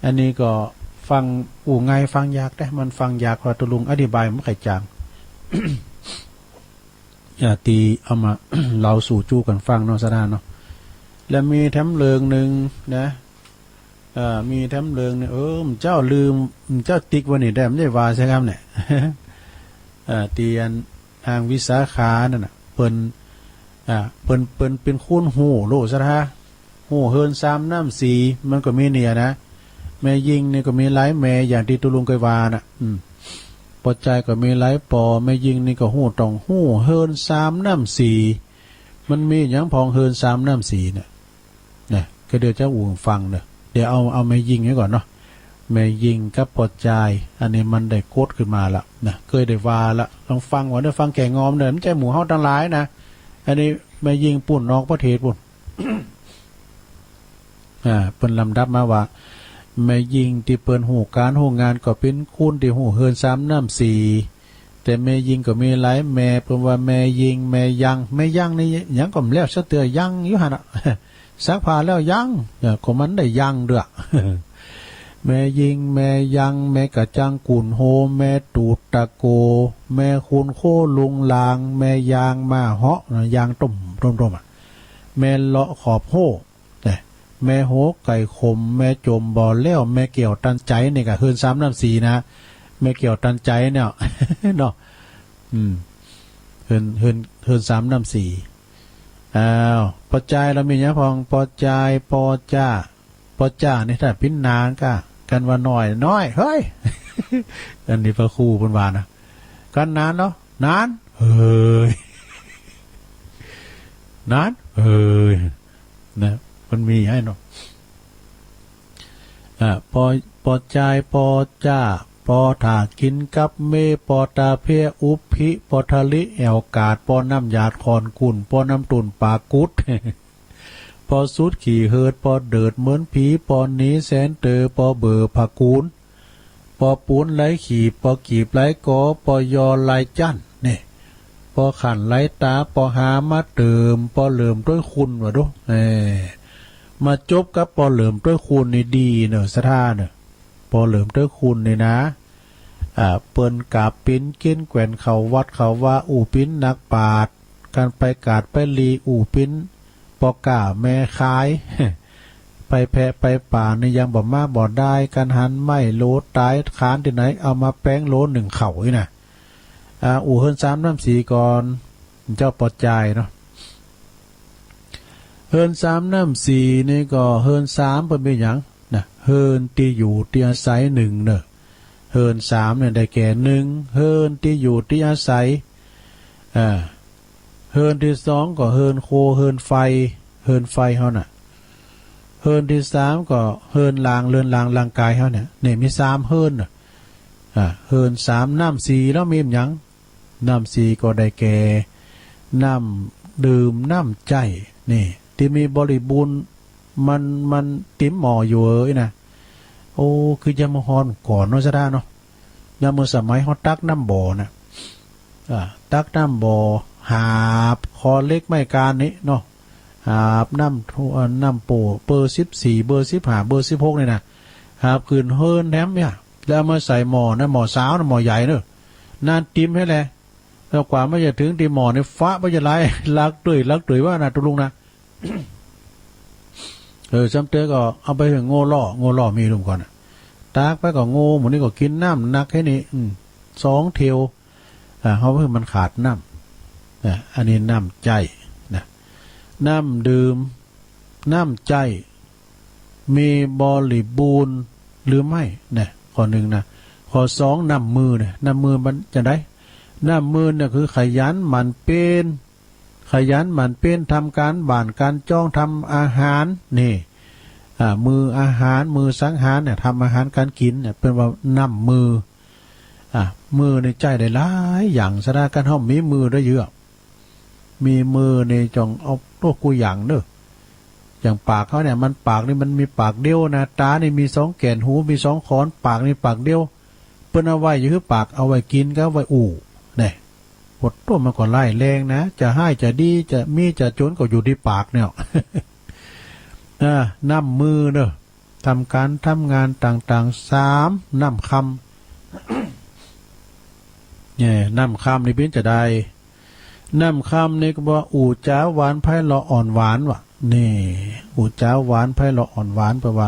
อันนี้ก็ฟังอู้ง่ายฟังยาก แต่มันฟังยาก เพราะตุ๊ลุงอธิบายบ่ค่อยจ๋าง อ่า ตี้เอามา เล่าสู่จู้กั๋นฟังเนาะ ศรัทธาเนาะ แล้วมีแถมเรื่องนึ่งนะ เอ่อ มีแถมเรื่องนึ่ง เออ เจ้าลืม เจ้าติ๊กไว้นี่แต๊ บ่ได้ว่าสักกำเนี่ย เอ่อ ตี้อันนางวิสาขานั่นน่ะ เปิ้น อ่า เปิ้น เปิ้นเป๋นคนฮู้โล ศรัทธา ฮู้เฮือนสามน้ำสี มันก็มีเนี่ยนะ แม่ญิงนี่ก็มีหลายแม่ อย่างตี้ตุ๊ลุงเกยว่าน่ะ อืม ป้อจายก็มีหลายป้อ แม่ญิงนี่ก็ฮู้ ต้องฮู้เฮือนสามน้ำสี มันมีหยังพ่องเฮือนสามน้ำสีเนี่ย นะ ก็เดี๋ยวจะอู้หื้อฟังเน่อ เดี๋ยวเอา เอาแม่ญิงไว้ก่อนเนาะ แม่ญิงกับป้อจาย อันนี้มันได้กดขึ้นมาละนะ เกยได้ว่าละ ลองฟังว่าเน่อ ฟังแก่งอมเน่อ มันบ่ใจ้หมู่เฮาตังหลายนะ อันนี้แม่ญิงปู๊นนอกประเทศปู๊น อ่า เปิ้นลำดับมาว่า แม่ญิงตี้เปิ้นฮู้ก๋านฮู้งานก็เป๋นคนตี้ฮู้เฮือนสามน้ำสี แต่แม่ญิงก็มีหลายแม่ เปิ้นว่าแม่ญิง แม่ยัง แม่ยังนี่หยังก็บ่แล้วสักเตื้อ ยังอยู่หั้นน่ะ ซักผ้าแล้วยัง เออ ก็มันได้ยังเตื้อ แม่ญิง แม่ยัง แม่กระจังกุ่นโฮ แม่ตูดตะโก แม่คูนโคลุงลาง แม่ยางหม้าเหาะ ยางต้ม ต้มๆ อะ แม่เลาะขอบโฮ่ เนี่ย แม่โฮไก่ขม แม่จมบ่อแล้ว แม่แก้วตันใจ๋ นี่ก็เฮือนสามน้ำสีนะ แม่แก้วตันใจ๋เนี่ย เนาะ อืม เฮือน เฮือน เฮือนสามน้ำสี อ้าว ป้อจายลาวมีหยังพ่อง ป้อจาย ป้อจ้า ป้อจ้านี่ถ้าเป๋นนางก็ กันว่าน้อย น้อย เฮ้ย อันนี้พระครูเปิ้นว่านะ กันนานเนาะ นาน เฮ้ย นาน เฮ้ย นะ มันมีไอ้เนาะ อ่า ป้อ ป้อจาย ป้อจ้า ป้อถ่ากิ๋นกับเม ป้อตาเพี้ยอุบพิ ป้อทะลิแอ่วกาด ป้อน้ำหยาดขอนกุ่น ป้อน้ำตุ่นปากกุด ป้อสุดขี่เหิด ป้อเดิดเหมือนผี ป้อหนีแสนเต๋อ ป้อเบอผ้ากูน ป้อปูนไหลขีบ ป้อกีบไหลกอ ป้อยอไหลจั่น เนี่ย ป้อขั่นไหลต๋า ป้อหามาเติม ป้อเหลิมต้วยคุณ ว่าดู เอ้ มาจบกับป้อเหลิมต้วยคุณนี่ดีเน่อ ศรัทธาเน่อ อเหลิมเต๊อะคุณนี่นะ อ่า เปิ้นก๋าปิ้นเก้นแกว่นเข้าวัดเข้าวา อู้ปิ้นนักปราชญ์ กันไปกาดไปลี อู้ปิ้นป้อก๊าแม่ขาย ไปแพะไปป่านี่ยังบ่มาบ่ได้ กันหันไม้โหลต๋าย คานตี้ไหน เอามาแป๋งโหลนึ่งข้าวอี้นะ อ่า อู้เฮือนสามน้ำสีก่อน เจ้าปอจายเนาะ เฮือนสามน้ำสีนี่ก็ เฮือนสามเปิ้นมีหยังนะ เฮือนตี้อยู่ตี้อาศัยนึ่งเน่อ เฮือนสามเนี่ยได้แก่ นึ่ง เฮือนตี้อยู่ตี้อาศัย อ่า เฮือนตี้สองก็เฮือนโค เฮือนไฟ เฮือนไฟเฮาน่ะ เฮือนตี้สามก็เฮือนราง เฮือนรางร่างก๋ายเฮาเนี่ย นี่มีสามเฮือนน่ะ อ่า เฮือนสาม น้ำสีแล้วมีหยัง น้ำสีก็ได้แก่ น้ำดื่ม น้ำใจ๊ นี่ ตี้มีบริบูรณ์ มัน มันติ๋มหม้ออยู่เอยนะ โอ้ คือยามฮ้อนก่อนเนาะ สะดาเนาะ ยามเมื่อสมัยเฮาตักน้ำบ่อน่ะ อ่า ตักน้ำบ่อ หาบขอเหล็กไม้กานนี่เนาะ หาบน้ำถ้วย เอ่อ น้ำโป้ เบอร์สิบสี่ เบอร์สิบห้า เบอร์สิบหกนี่นะ หาบขึ้นเฮือนแถมเนี่ย แล้วเอามาใส่หม้อนะ หม้อสาวนะ หม้อใหญ่เนอะ นั่นติ๋มหั้นแหละ แล้วกว่ามันจะเถิงตี้หม้อนี่ ฟ้ามันจะไหล ลักเตื้อย ลักเตื้อยว่านะ ตุ๊ลุงนะ เออ ซ้ำเตื้อก็เอาไปหื้อโง่ล่อ โง่ล่อมีลุงก่อนน่ะ ตักไปก็โง่หมู่นี้ก็กิ๋นน้ำหนักแค่นี้ อืม สองเที่ยว อ่า เฮาหื้อมันขาดน้ำ อ่า อันนี้น้ำใจ๊นะ น้ำดื่ม น้ำใจ๊ มีบริบูรณ์หรือไม่นะ ข้อนึ่งนะ ข้อสอง น้ำมือนะ น้ำมือมันจะได น้ำมือเนี่ยคือขยันหมั่นเพียร ขยันหมั่นเพียรทำก๋านบ้านก๋านจ้อง ทำอาหารนี่ อ่า มื้ออาหาร มื้อสังหารเนี่ย ทำอาหารก๋านกิ๋นเนี่ย เปิ้นว่าน้ำมือ อ่า มือนี่ใจ๊ได้หลายอย่าง สะดา กันเฮามีมือได้เยอะ มีมือนี่จ่องเอาตัวกู้อย่างเนอะ อย่างปากเฮาเนี่ย มันปากนี่มันมีปากเดียวนะ ต๋านี่มีสองแก่น หูมีสองขอน ปากนี่ปากเดียว เปิ้นเอาไว้อยู่หื้อปาก เอาไว้กิ๋นกับเอาไว้อู้ เนี่ย โอ้โห มันก็ร้ายแรงนะ จะฮ้ายจะดี จะมีจะจ๋นก็อยู่ตี้ปากเนี่ย อ่า น้ำมือเนอะ ทำก๋านทำงานต่างๆ สาม น้ำคำ เนี่ย น้ำคำนี่เปิ้นจะได น้ำคำนี่ก็บอกอู้จ๋าหวานไพเราะอ่อนหวานว่ะ นี่ อู้จ๋าหวานไพเราะอ่อนหวาน แปลว่า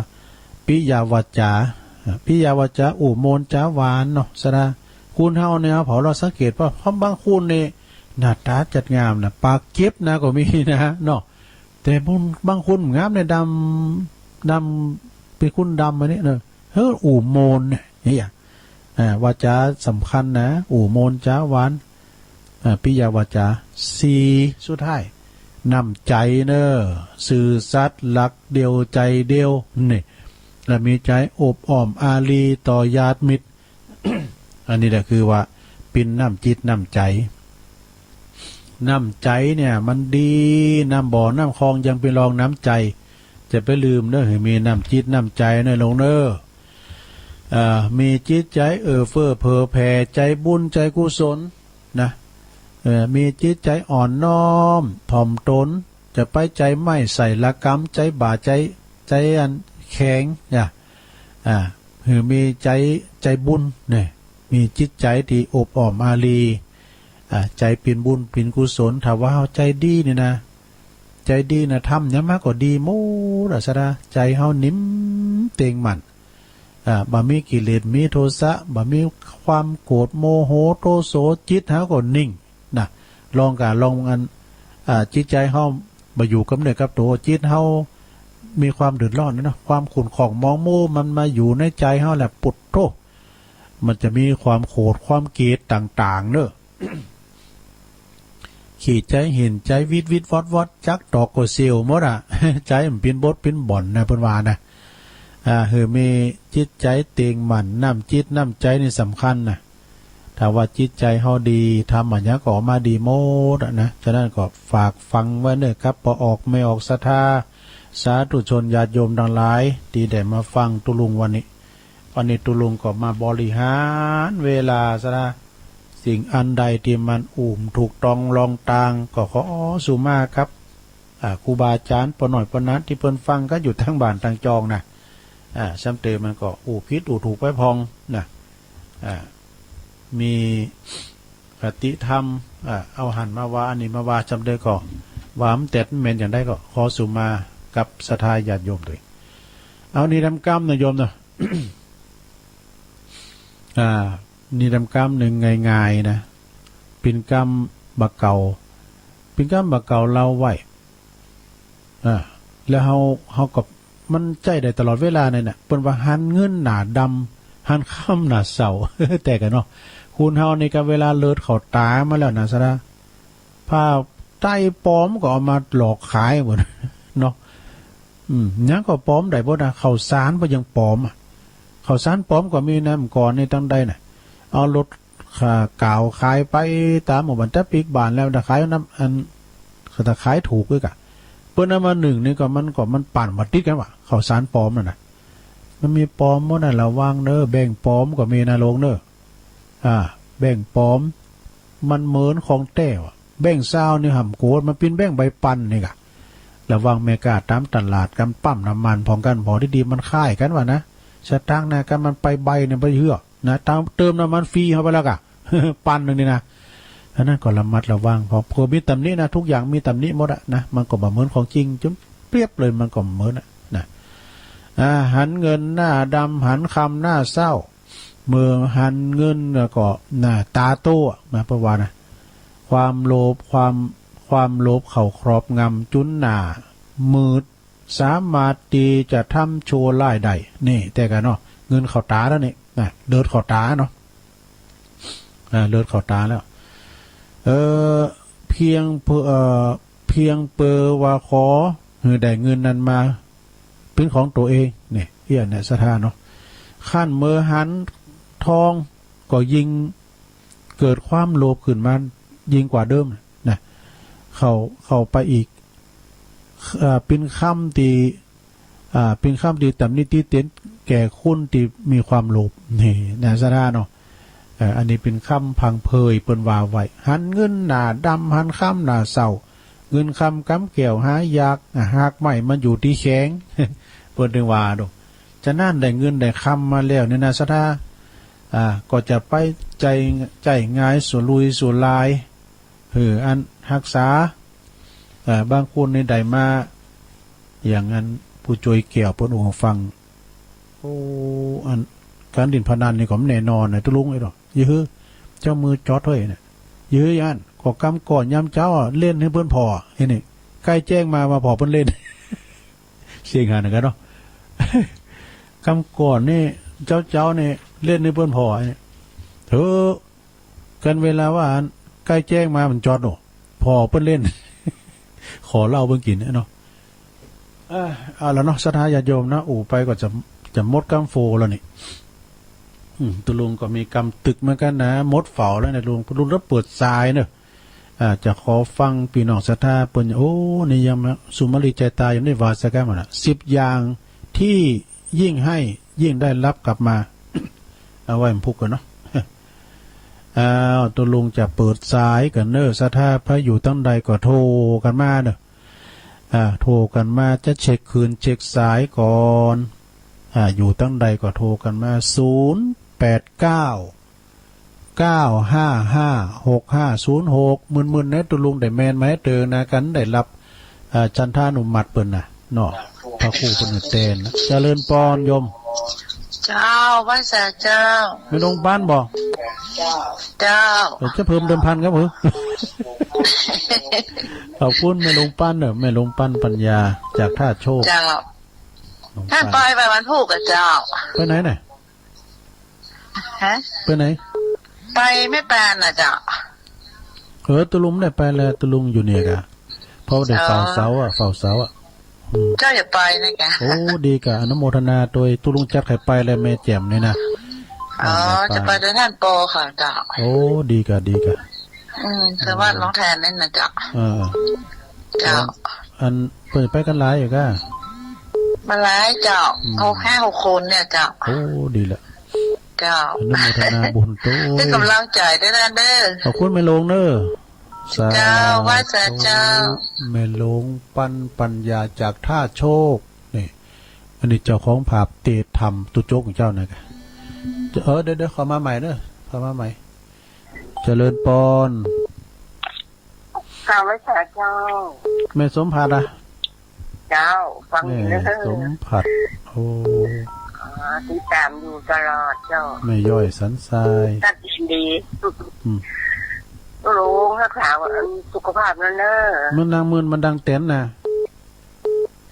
ปิยาวาจา อ่ะ ปิยาวาจา อู้โมนจ๋าหวานเนาะ สะดา คนเฮาเนี่ย พอเฮาสังเกตว่า เพราะบางคนนี่ หน้าต๋าจัดงามนะ ปากเจ็บนะก็มีนะ เนาะ แต่บาง บางคนงามเนี่ย ดำ ดำ เป๋นคนดำมาเนี่ยเนอะ เฮ้อ อู้โมนเนี่ย เนี่ย อ่า วาจาสำคัญนะ อู้โมนจ๋าหวาน อ่า ปิยาวาจา สี่ สุดท้าย น้ำใจ๋เนอะ ซื่อสัตย์ รักเดียว ใจ๋เดียว นี่ และมีใจ๋อบอ้อมอารีต่อญาติมิตร อันนี้แหละคือว่าเป๋นน้ำจิตน้ำใจ๋ น้ำใจ๋เนี่ยมันดี น้ำบ่อน้ำคลองยังเป๋นรองน้ำใจ๋ จะไปลืมเนอะ หื้อมีน้ำจิตน้ำใจ๋เนอะลุงเนอะ อ่า มีจิตใจ๋เอื้อเฟื้อเผื่อแผ่ ใจ๋บุญใจ๋กุศลนะ เอ่อ มีจิตใจ๋อ่อนน้อมถ่อมตน จะไปใจ๋ไม้ใส่ละกำ ใจ๋บ่า ใจ๋ ใจ๋อันแข็ง อ่า อ่า หื้อมีใจ๋ ใจ๋บุญเนี่ย มีจิตใจ๋ตี้อบอ้อมอารี อ่า ใจ๋เป๋นบุญเป๋นกุศล ถ้าว่าเฮาใจ๋ดีนี่นะ ใจ๋ดีนะ ทำหยังมาก็ดีหมดอะ สะดา ใจ๋เฮานิ่มเต็งมั่น อ่า บ่มีกิเลส มีโทสะ บ่มีความโกรธ โมโห โทโส จิตเฮาก็นิ่งนะ ลองกะ ลองอัน อ่า จิตใจ๋เฮาบ่อยู่กับเนื้อกับตั๋ว จิตเฮามีความเดือดร้อนนะเนาะ ความขุ่นข้องหมองมัวมันมาอยู่ในใจ๋เฮาแหละ ปุดโธ่ มันจะมีความโขด ความเกลียดต่างๆ เนอะ ขี้ใจ๋เหียน ใจ๋วิดวิดวอดวอด จักตอกก็เสียวหมดอะ ใจ๋มันเป๋นบทเป๋นบ่อนนะ เปิ้นว่านะ อ่า หื้อมีจิตใจ๋เต็งมั่น น้ำจิตน้ำใจ๋นี่สำคัญนะ ถ้าว่าจิตใจ๋เฮาดี ทำอะหยังก็ออกมาดีหมดอะนะ ฉะนั้นก็ฝากฟังไว้เนอะครับ ป้อออกแม่ออกศรัทธา สาธุชนญาติโยมตังหลาย ตี้ได้มาฟังตุ๊ลุงวันนี้ วันนี้ตุ๊ลุงก็มาบริหารเวลาสะดา สิ่งอันใดตี้มันอู้บ่ถูกต้องลองตาง ก็ขอสุมาครับ อ่า ครูบาอาจ๋ารย์ป้อน้อยป้อหนาตี้เปิ้นฟังกั๋นอยู่ตังบ้านตังจองนะ อ่า ซ้ำเติมมันก็อู้ผิดอู้ถูกไปพ่องนะ อ่า มีคติธรรม อ่า เอาหันมาว่า อันนี้มาว่า ซ้ำเติมก็ว่ามันแต๊ดมันแม่นอย่างใดก็ขอสุมากับศรัทธาญาติโยมตวย เอานี่นำกำนะโยมนะ อ่า นี่นำกำนึ่งง่ายๆ นะ เป๋นกำบ่าเก่า เป๋นกำบ่าเก่าเล่าไว้ อ่า แล้วเฮา เฮาก็ มันใจ๊ได้ตลอดเวลาเนี่ยนะ เปิ้นว่าหันเงินหน้าดำ หันคำหน้าเศร้า แต่กะเนาะ คนเฮานี่กะเวลาเลิดเข้าต๋ามาแล้วนะ ศรัทธา ผ้าไตรปลอมก็เอามาหลอกขายหมด เนาะ อืม หยังก็ปลอมได้หมดนะ ข้าวสารก็ยังปลอมอะ ข้าวสารปลอมก็มีนะ เมื่อก่อนนี่ตังใดน่ะ เอารถ ขะ ก๋าวขายไปต๋ามหมู่บ้าน ตะปิ๊กบ้านแล้วนะ ขายนำ อัน ถ้าขายถูกด้วยกะ เปิ้นเอามานึ่งนี่ก็ มันก็ มันปานบ่ติดกั๋นว่า ข้าวสารปลอมนั่นน่ะ มันมีปลอมหมดน่ะ ระวังเน้อ แบงก์ปลอมก็มีนะโลงเน้อ อ่า แบงก์ปลอม มันเหมือนของแต๊ว่ะ แบงก์ซาวนี่ห้ามกั๋ว มันเป๋นแบงก์ใบปันนี่กะ ระวังแม่ก๊าต๋ามตลาดกั๋น ปั๊มน้ำมันพ่องกั๋น ผ่อดีๆ มันคล้ายกั๋นว่านะ สตางค์นะ กั๋นมันไปใบเนี่ย บ่เชื่อ นะ เติม เติมน้ำมันฟรีเข้าไปแล้วกะ ปันนึ่งนี่นะ อันนั้นก็ระมัดระวัง เพราะ เพราะมีตำหนินะ ทุกอย่างมีตำหนิหมดอะนะ มันก็บ่เหมือนของจริง จุ๊บเปียบเลย มันก็บ่เหมือนอะนะ อ่า หันเงินหน้าดำ หันคำหน้าเศร้า เมื่อหันเงินแล้วก็หน้าต๋าโต้อะนะ เพราะว่านะ ความโลภ ความ ความโลภเข้าครอบงำจุนหน้ามืด สามารถตี้จะทำชั่วร้ายได้ นี่ แต่กะเนาะ เงินเข้าต๋าแล้วนี่นะ เลือดเข้าต๋าเนาะ อ่า เลือดเข้าต๋าแล้ว เอ่อ เพียงเพื่อ เอ่อ เพียงเปื้อว่าขอหื้อได้เงินนั้นมาเป๋นของตั๋วเอง นี่ เอี้ยเนี่ยศรัทธาเนาะ คันเมื่อหันทองก็ยิ่งเกิดความโลภขึ้นมายิ่งกว่าเดิมนะ เข้า เข้าไปอีก เอ่อ เป๋นกำตี้ อ่า เป๋นกำตี้ตำหนิติเตียนแก่คนตี้มีความโลภ นี่นะศรัทธาเนาะ เอ่อ อันนี้เป๋นกำพังเพยเปิ้นว่าไว้ หันเงินหน้าดำ หันคำหน้าเศร้า เงินคำกำแก้วหายาก อ่ะ ฮากไม้มันอยู่ตี้แขง เปิ้นถึงว่าดู ฉะนั้นได้เงินได้คำมาแล้วเนี่ยนะศรัทธา อ่า ก็จะไปใจ๊ ใจ๊งายสุรุ่ยสุร่าย หื้ออันฮักษา เอ่อ บางคนนี่ได้มา อย่างอันผู้จ้วยแก้วเปิ้นอู้หื้อฟัง โอ้ อันก๋านเล่นพนันนี่ก็บ่แน่นอนนะ ตุ๊ลุงเอ้ยเนาะ อย่าหื้อเจ้ามือจ๊อดเฮ้ยเนี่ย อย่าหื้ออย่างนั้น ก็กำก่อนยามเจ๊าอะเล่นหื้อเปิ้นผ่อ เฮ้ยนี่ ใก้แจ้งมา มาผ่อเปิ้นเล่น เสียงหาเหมือนกั๋นเนาะ กำก่อนนี่ เจ๊าๆ นี่เล่นหื้อเปิ้นผ่อเนี่ย เถอะ กันเวลาว่าอันใก้แจ้งมามันจ๊อดโน่ ผ่อเปิ้นเล่น ขอเหล้าเปิ้นกิ๋นเนาะ เอ้อ เอาละเนาะ ศรัทธาญาติโยมนะ อู้ไปก็จะ จะหมดกำโฟแล้วนี่ อืม ตุ๊ลุงก็มีกำตึกเหมือนกั๋นนะ หมดเฝ้าแล้วเนี่ย ตุ๊ลุง ตุ๊ลุงต้องเปิดสายเนาะ อ่า จะขอฟังปี้น้องศรัทธาเปิ้น โอ้ นี่ยังมา สุมาลีใจตายยังได้ว่าสักกำนะ สิบอย่างตี้ยิ่งให้ยิ่งได้รับกลับมา เอาไว้มันพุกกั๋นเนาะ อ้าว ตุ๊ลุงจะเปิดสายกั๋นเน้อ ศรัทธาใผอยู่ตังใดก็โทรกั๋นมาเน้อ อ่า โทรกั๋นมา จะเช็คคืนเช็คสายก่อน อ่า อยู่ตังใดก็โทรกั๋นมา ศูนย์แปดเก้า เก้าห้าห้า หกห้าศูนย์หก มึนๆ นะ ตุ๊ลุงได้แมนมาหื้อเติงนะ กั๋นได้รับ อ่า ฉันทานุมัติเปิ้นนะเนาะ พระครูเปิ้นหื้อแตนนะ เจริญปอน โยม เจ้า ไหว้สาเจ้า แม่หลวงปันบ่ เจ้า เจ้า เดี๋ยวจะเพิ่มเดิมพันครับผม ขอบคุณแม่หลวงปันเน้อ แม่หลวงปันปัญญาจากท่าโชค เจ้า หลวงปัน ต้านไป ไปวันพูกอะเจ้า ไปไหนน่ะ ฮะ ไปไหน ไปแม่ปานน่ะเจ้า เออ ตุ๊ลุงได้ไปแล้ว ตุ๊ลุงอยู่เนี่ยกะ เพราะได้เฝ้าเสาอะ เฝ้าเสาอะ อืม เจ้าอย่าไปนะกะ โอ้ ดีกะ อนุโมทนาตวย ตุ๊ลุงจัดใค่ไปแล้ว แม่แจ่มนี่นะ อ๋อ อ่า จะไปด้วยท่านปอค่ะเจ้า โอ้ ดีกะ ดีกะ อืม สวัสดีหลวงแทนนี่นะเจ้า เออ เจ้า อัน เปิ้นไปกั๋นหลายอยู่กะ มาหลายเจ้า อืม หก ห้า หก คนเนี่ยเจ้า โอ้ ดีละ เจ้า อนุโมทนาบุญตวย เป็นกำลังใจด้วยนะเด้อ ขอบคุณแม่หลวงเน้อ เจ้า สาธุ ไหว้สาเจ้า แม่หลวงปันปัญญาจากท่าโชค นี่ นี่เจ้าของภาพเตธรรมตุ๊จกของเจ้านะกะ เออ เดี๋ยว เดี๋ยว ขอมาใหม่เนอะ ขอมาใหม่ เจริญปอน กราบไหว้สาเจ้า แม่สมผัสอะ เจ้า ฟังอยู่เนอะ แม่สมผัส โอ้ อ๋อ ติดต๋ามอยู่ตลอดเจ้า แม่ย้อยสันทราย ตั๊กยินดี อืม ลุงฮักษาสุขภาพนั่นเนอะ มันดังมื่น มันดังแต๋นนะ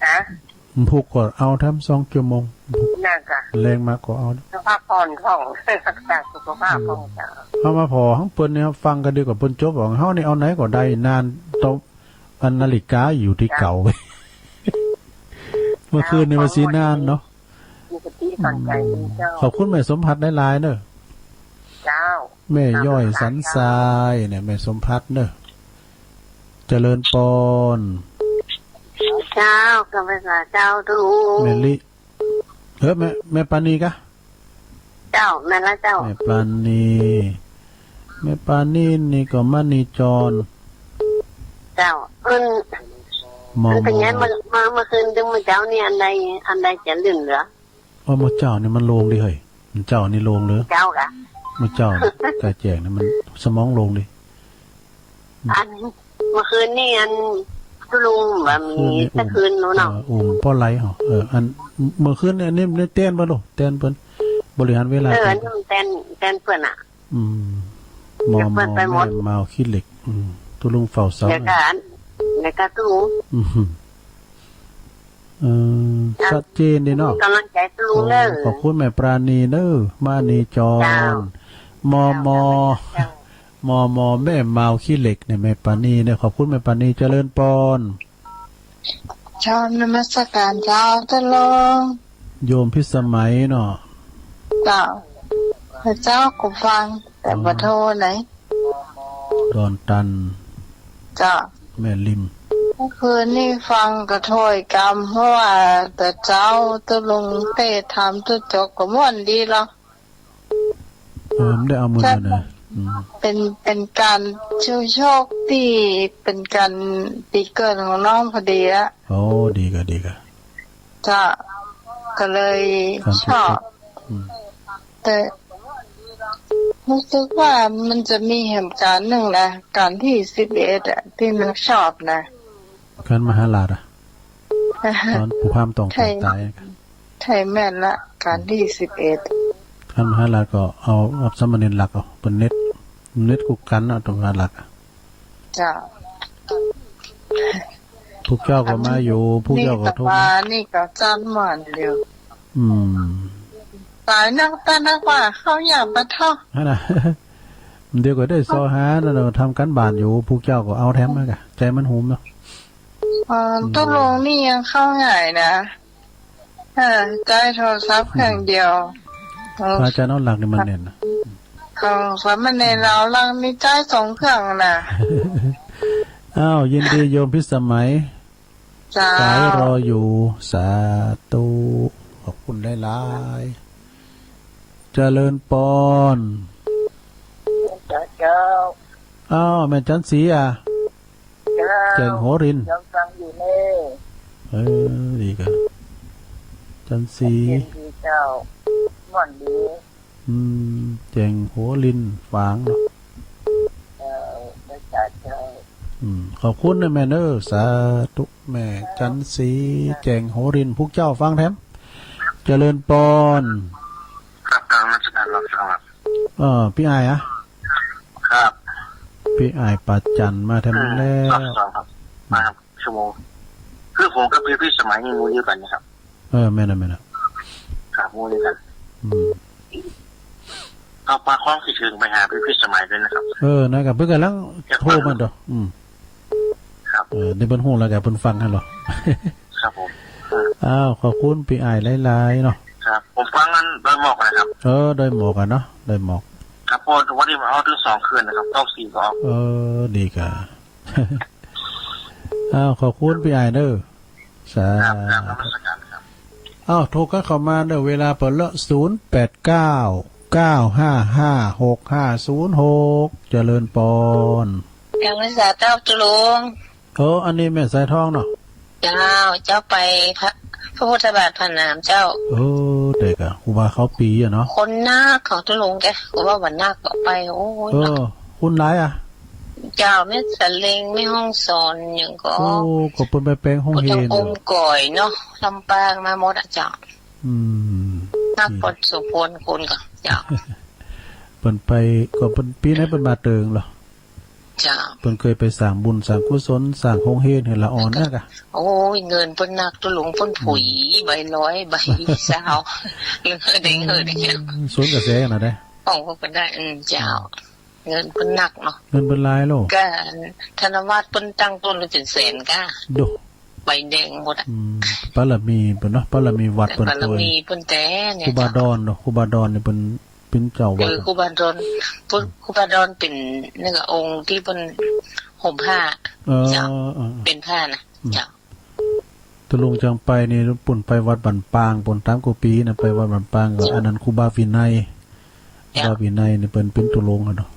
ฮะ มันพุกก็เอาแถมสองชั่วโมง นั่นกะ แลงมาก็เอา สุขภาพผ่อนของ ฮักษาสุขภาพของเจ้า อืม เฮามาผ่อของเปิ้นเนี่ย ฟังก็ดีกว่าเปิ้นจบ ของเฮานี่เอาไหนก็ได้ นานต่อ อันนาฬิกาอยู่ตี้เก่า เมื่อคืนนี่มันสินานเนาะ มีสติสอนใจดีเจ้า ขอบคุณแม่สมผัสหลายๆ เนอะ เจ้า แม่ย้อยสันทรายเนี่ย แม่สมผัสเนอะ เจริญปอน เจ้า กราบไหว้สาเจ้าตุ๊ลุง แม่ลิ เออ แม่ แม่ปานีกะ เจ้า แม่นละเจ้า แม่ปานี แม่ปานีนี่ก็มณีจร เจ้า เอิ้น มอ มันเป็นไง มอ เมื่อ เมื่อ เมื่อคืนตึงมื้อเจ๊านี่อันใด อันใดจะลื่นเหลือ โอ้ มื้อเจ๊านี่มันโล่งดีเฮ้ย มื้อเจ๊านี่โล่งเลย เจ๊ากะ มื้อเจ๊านี่ กะแจ้งนี่มันสมองโล่งดี อัน เมื่อคืนนี่อันตุ๊ลุงบ่มี เมื่อคืนนี่ สักคืนนู้นเนาะ เออ อุ้มป้อไหลเหรอ เออ อัน เมื่อคืนนี่ นี่ นี่แตนเปิ้นโล แตนเปิ้น บริหารเวลา เออ เปิ้น อันนี้มันแตน แตนเปิ้นอะ อืม มอ เดี๋ยวเปิ้นไปหมด มอ แม่เมาขี้เหล็ก อืม ตุ๊ลุงเฝ้าเสา เดี๋ยวก่อน เดี๋ยวก่อนตุ๊ลุง อืม เออ อ่ะ ชัดเจนดีเนาะ กำลังใจตุ๊ลุงเนอะ โอ้ ขอบคุณแม่ปราณีเนอะ มณีจร เจ้า มอ มอ เจ้า มอ มอ แม่เมาขี้เหล็กเนี่ย แม่ปราณีเนี่ย ขอบคุณแม่ปราณี เจริญปอน เจ้านมัสการเจ้าตุ๊ลุง โยมพิสมัยเนาะ เจ้า พระเจ้าก็ฟัง แต่บ่โทรไหน ดอนตัน เจ้า แม่ริม เมื่อคืนนี่ฟังก็โทรอีกกำ เพราะว่าแต่เจ๊าตุ๊ลุงเตธรรมตุ๊จกก็ม่วนดีเนาะ เออ มันได้เอามือนะ อืม เป็น เป็นก๋านชูโชคตี้ เป็นก๋านปี๋เกิดของน้องพอดีอะ โอ้ ดีกะ ดีกะ เจ้า ก็เลยชอบ อืม แต่รู้สึกว่ามันจะมีเหตุก๋ารณ์นึ่งนะ ก๋านตี้สิบเอ็ดอะ ตี้มันชอบนะ ก๋านมหาราชอะ ต๋อนปู่พราหมณ์ต้องต๋าย ใช่แม่นละ ก๋านตี้สิบเอ็ด ก๋านมหาราชก็เอา เอาสามเณรหลักเอา เปิ้นเน็ต เน็ตกู้ก๋านเอาต๋อนมหาราชอะ เจ้า ผู้เจ้าก็มาอยู่ ผู้เจ้าก็โทรมา นี่ก็จันหมันอยู่ อืม ต๋ายนัก ต๋ายนักว่าเขาอยากมาท่อง นั่นน่ะ เดี๋ยวก็ได้ซอหานั่นน่ะ ทำก๋านบ้านอยู่ ผู้เจ้าก็เอาแถมมากะ ใจ๋มันหุมเนาะ เออ อืม ตุ๊ลุงนี่ยังเข้าง่ายนะ เออ ใจ๊โทรศัพท์เครื่องเดียว พระอาจารย์เอาหลักนี่มันแน่นนะ ของสามเณรเอาหลักนี่ใจ๊สองเครื่องนะ อ้าว ยินดีโยมพิสมัย เจ้า สายรออยู่ สาธุ ขอบคุณหลายๆ เจริญปอน เจ้า เจ้า อ้าว แม่จันทร์ศรีอะ เจ้า แจ่งหัวริน ยังฟังอยู่เน่ เออ ดีกะ จันทร์ศรี เย็นดีเจ้า ม่วนดี อืม แจ่งหัวรินฝางเนาะ เจ้า เจ้า เจ้า อืม ขอบคุณนะแม่เนอะ สาธุ แม่จันทร์ศรี แจ่งหัวริน ผู้เจ้าฟังแถม เจริญปอน ครับ กราบนมัสการครับ เออ ปี้อ้ายอะ ครับ ปี้อ้ายป๋าจันมาแถมแล้ว เออ รอบสองครับ มาครับ ชั่วโมง คือผมกับปี้พิสมัยนี่หมู่เดียวกั๋นนะครับ เออ แม่นน่ะ แม่นน่ะ ครับ หมู่เดียวกั๋น อืม ก็ฝากความคิดถึงไปหาปี้พิสมัยด้วยนะครับ เออ นั่นกะ เปิ้นก่ำลังโทรมาเนาะ อืม ครับ เออ นี่เปิ้นฮู้แล้วกะ เปิ้นฟังหั้นเหรอ ครับผม อ้าว ขอบคุณปี้อ้ายหลายๆ เนาะ ครับ ผมฟังอันดอยหมอกนะครับ เออ ดอยหมอกอะเนาะ ดอยหมอก ครับ เพราะวันนี้ผมเอาตึงสองเครื่องนะครับ เก้าสี่ก็เอา เออ ดีกะ อ้าว ขอบคุณปี้อ้ายเนอะ สาธุ ครับ ครับ นมัสการครับ อ้าว โทรกั๋นเข้ามาเนอะ เวลาเป๋นละ ศูนย์แปดเก้า เก้าห้าห้า หกห้าศูนย์หก เจริญปอน กราบนมัสการเจ้าตุ๊ลุง เออ อันนี้แม่สายทองเนาะ เจ้า เจ้าไปพระ พระพุทธบาทผานามเจ้า เออ แต่ก็ครูบาเข้าปี๋อะเนาะ คนนักของตุ๊ลุงแก ครูบาบ่านักก็ไป โอ้ย เออ คนหลายอะ เจ้า แม่สะเล็ง แม่ฮ่องสอน หยังก็ โอ้ ก็เปิ้นไปแป๋งโฮงเฮียน ก็ต้องอมก๋อยเนาะ ลำปางมาหมดอะเจ้า อืม นักพอสมควรคนก็ เจ้า เปิ้นไป ก็เปิ้น ปี๋ไหนเปิ้นมาเติงเหรอ เจ้า เปิ้นเกยไปสร้างบุญสร้างกุศลสร้างโฮงเฮียนหื้อละอ่อนนักอะ โอ้ย เงินเปิ้นนักตุ๊ลุง เปิ้นผุย อืม ใบร้อย ใบซาว เงินเด้งเหินเด้ง อืม สวนกระแสขนาดใด ของพวกเปิ้นได้ อืม เจ้า อืม เงินเปิ้นนักเนาะ เงินเปิ้นหลายโล ก็ธนบัตรเปิ้นตั้งต้นละเจ็ดแสนก้า โด ใบแดงหมดอะ อืม บารมีเปิ้นเนาะ บารมีวัดเปิ้น บารมีเปิ้นแต๊เนี่ย ครูบาดอนเนาะ ครูบาดอนนี่เปิ้น เปิ้นเจ้าวัด เออ ครูบาดอน เปิ้น อืม ครูบาดอนเป๋นนี่ก็องค์ตี้เปิ้นห่มผ้า เออ เจ้า เออ เป๋นผ้านะ อืม เจ้า ตุ๊ลุงจังไปนี่ ปู้นไปวัดบ้านปาง ปู้นตามกู้ปี๋นะ ไปวัดบ้านปางก็ เจ้า อันนั้นครูบาวินัย เจ้า ครูบาวินัยนี่เปิ้นเป๋นตุ๊ลุงอะเนาะ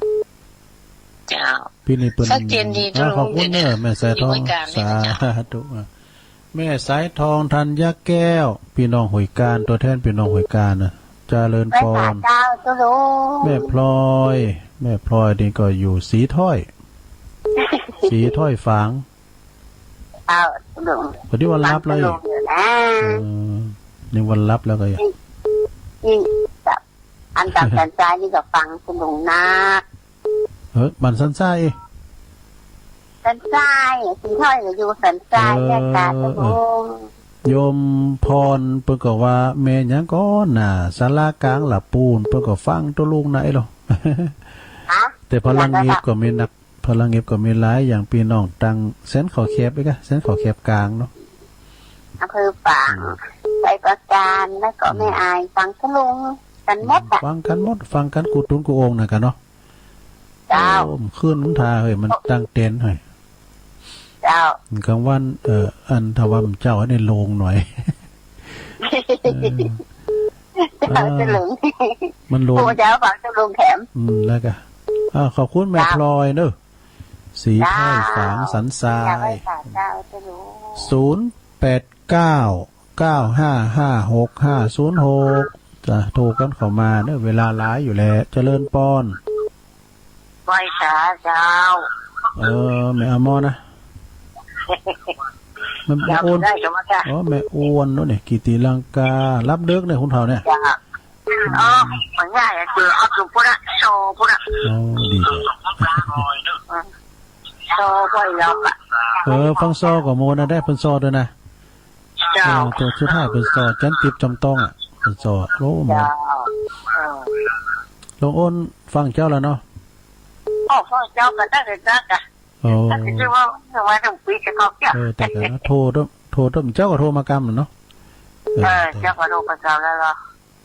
เจ้า ปี๋นี้เปิ้น ชัดเจนดี อ่า ตุ๊ลุง ขอบคุณเด้อ เดี๋ยวนี้ แม่สายทอง มีบริการด้วยนะเจ้า สาธุ อ่ะ แม่สายทอง ธัญญาแก้ว ปี้น้องห้วยกาญ ตั๋วแทนปี้น้องห้วยกาญนะ เจริญปอน ไหว้สาเจ้าตุ๊ลุง แม่พลอย แม่พลอยนี่ก็อยู่สีถ้อย สีถ้อยฝาง เจ้าตุ๊ลุง พอดีว่าหลับเลย ฟังตุ๊ลุงอยู่นะ เออ นึกว่าหลับแล้วก็ นี่ นี่ แบบ อันต๋ามสันทรายนี่ก็ฟังตุ๊ลุงนัก เออ บ้านสันทราย สันทราย สีถ้อยก็อยู่สันทราย เออ เนี่ยค่ะตุ๊ลุง โยมพรเปิ้นก็ว่าแม่หยังก่อนา ศาลากลางละปูน เปิ้นก็ฟังตุ๊ลุงนะไอ้หลอ ฮะ แต่พลังเงียบก็มีนัก พลังเงียบก็มีหลาย อย่างปี้น้องตังแสนเขาแคบอีกอะ แสนเขาแคบกลางเนาะ อำเภอฝาง อืม ไชยปราการ แล้วก็ อืม แม่อาย ฟังตุ๊ลุงกั๋นหมดอะ ฟังกั๋นหมด ฟังกั๋นกู้ตุ๊นกู้องค์นะกั๋นเนาะ เจ้า โอ้ มันขึ้นมันทาเฮ้ย มันตั้งเต็นท์เฮ้ย เจ้า กลางวัน เอ่อ อันถ้าว่ามันเจ้าในโฮงหน่อย เออ เจ้า อ่า จะหลง มันโฮง ผู้เจ้าฟังจะหลงแถม อืม แล้วก็ อ่า ขอบคุณแม่ เจ้า พลอยเนอะ สีถ้อยฝาง เจ้า สันทราย เจ้า เจ้า เจ้า ศูนย์แปดเก้า เก้าห้าห้าหกห้าศูนย์หก จ้ะ โทรกั๋นเข้ามาเนอะ เวลาหลายอยู่แล้ว เจริญปอน ไหว้สาเจ้า เออ แม่อมรนะ แม่ แม่อ้วน จำได้ก็มาจ้ะ อ๋อ แม่อ้วนโน่นเนี่ย กิติลังกา หลับดึกเนี่ย คนเฒ่าเนี่ย จ้ะ อ๋อ มันง่ายอะ คือเอาตัวพุทธะ โชว์พุทธะ อ๋อ ดีเลย อืม โชว์บ่อยรอบอะ เออ ฟังซอก็โมนะ ได้เปิ้นซอด้วยนะ เจ้า เออ ตัวสุดท้ายเปิ้นซอ จันติบจำต้องอะ เปิ้นซอ โอ้ โม เจ้า เออ หลวงอ้นฟังเจ้าแล้วเนาะ โอ้ ฟังเจ้าก็ได้เลยจ้ะ โอ้ ก็คือว่า ว่าถึงปีจะเข้าเกี่ยว เออ แต่ก็นะ โทร โทร เจ้าก็โทรมากำเนาะ เออ เออ เจ้าก็โทรไปกำแล้วเหรอ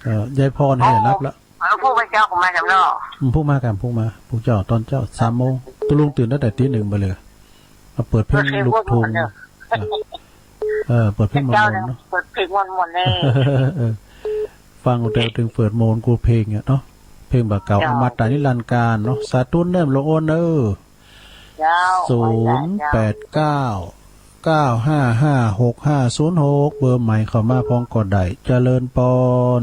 เออ ยายพรเนี่ย โอ้ หลับละ เออ ผู้เป็นเจ้าก็มาจำเนาะ อืม ผู้มากำ ผู้มา ผู้เจ้า ตอนเจ้า สามโมง ตุ๊ลุงตื่นตั้งแต่ตีหนึ่งไปเลย มาเปิดเพลงลูกทุ่ง เปิดเพลงม่วนๆเนอะ อ่ะ เออ เปิดเพลงม่วนๆเนาะ เปิดเพลงม่วนๆเลย เออ ฟังแต่ตึงเปิดโมนกูเพลงอะเนาะ เพลงบ่าเก่า เจ้า อมตะนิรันดร์กาลเนาะ สาธุเนิ่มหลวงอ้นเอ้อ เจ้า ศูนย์แปดเก้า เก้าห้าห้าหกห้าศูนย์หก เบอร์ใหม่เข้ามาพองก็ได้ เจริญปอน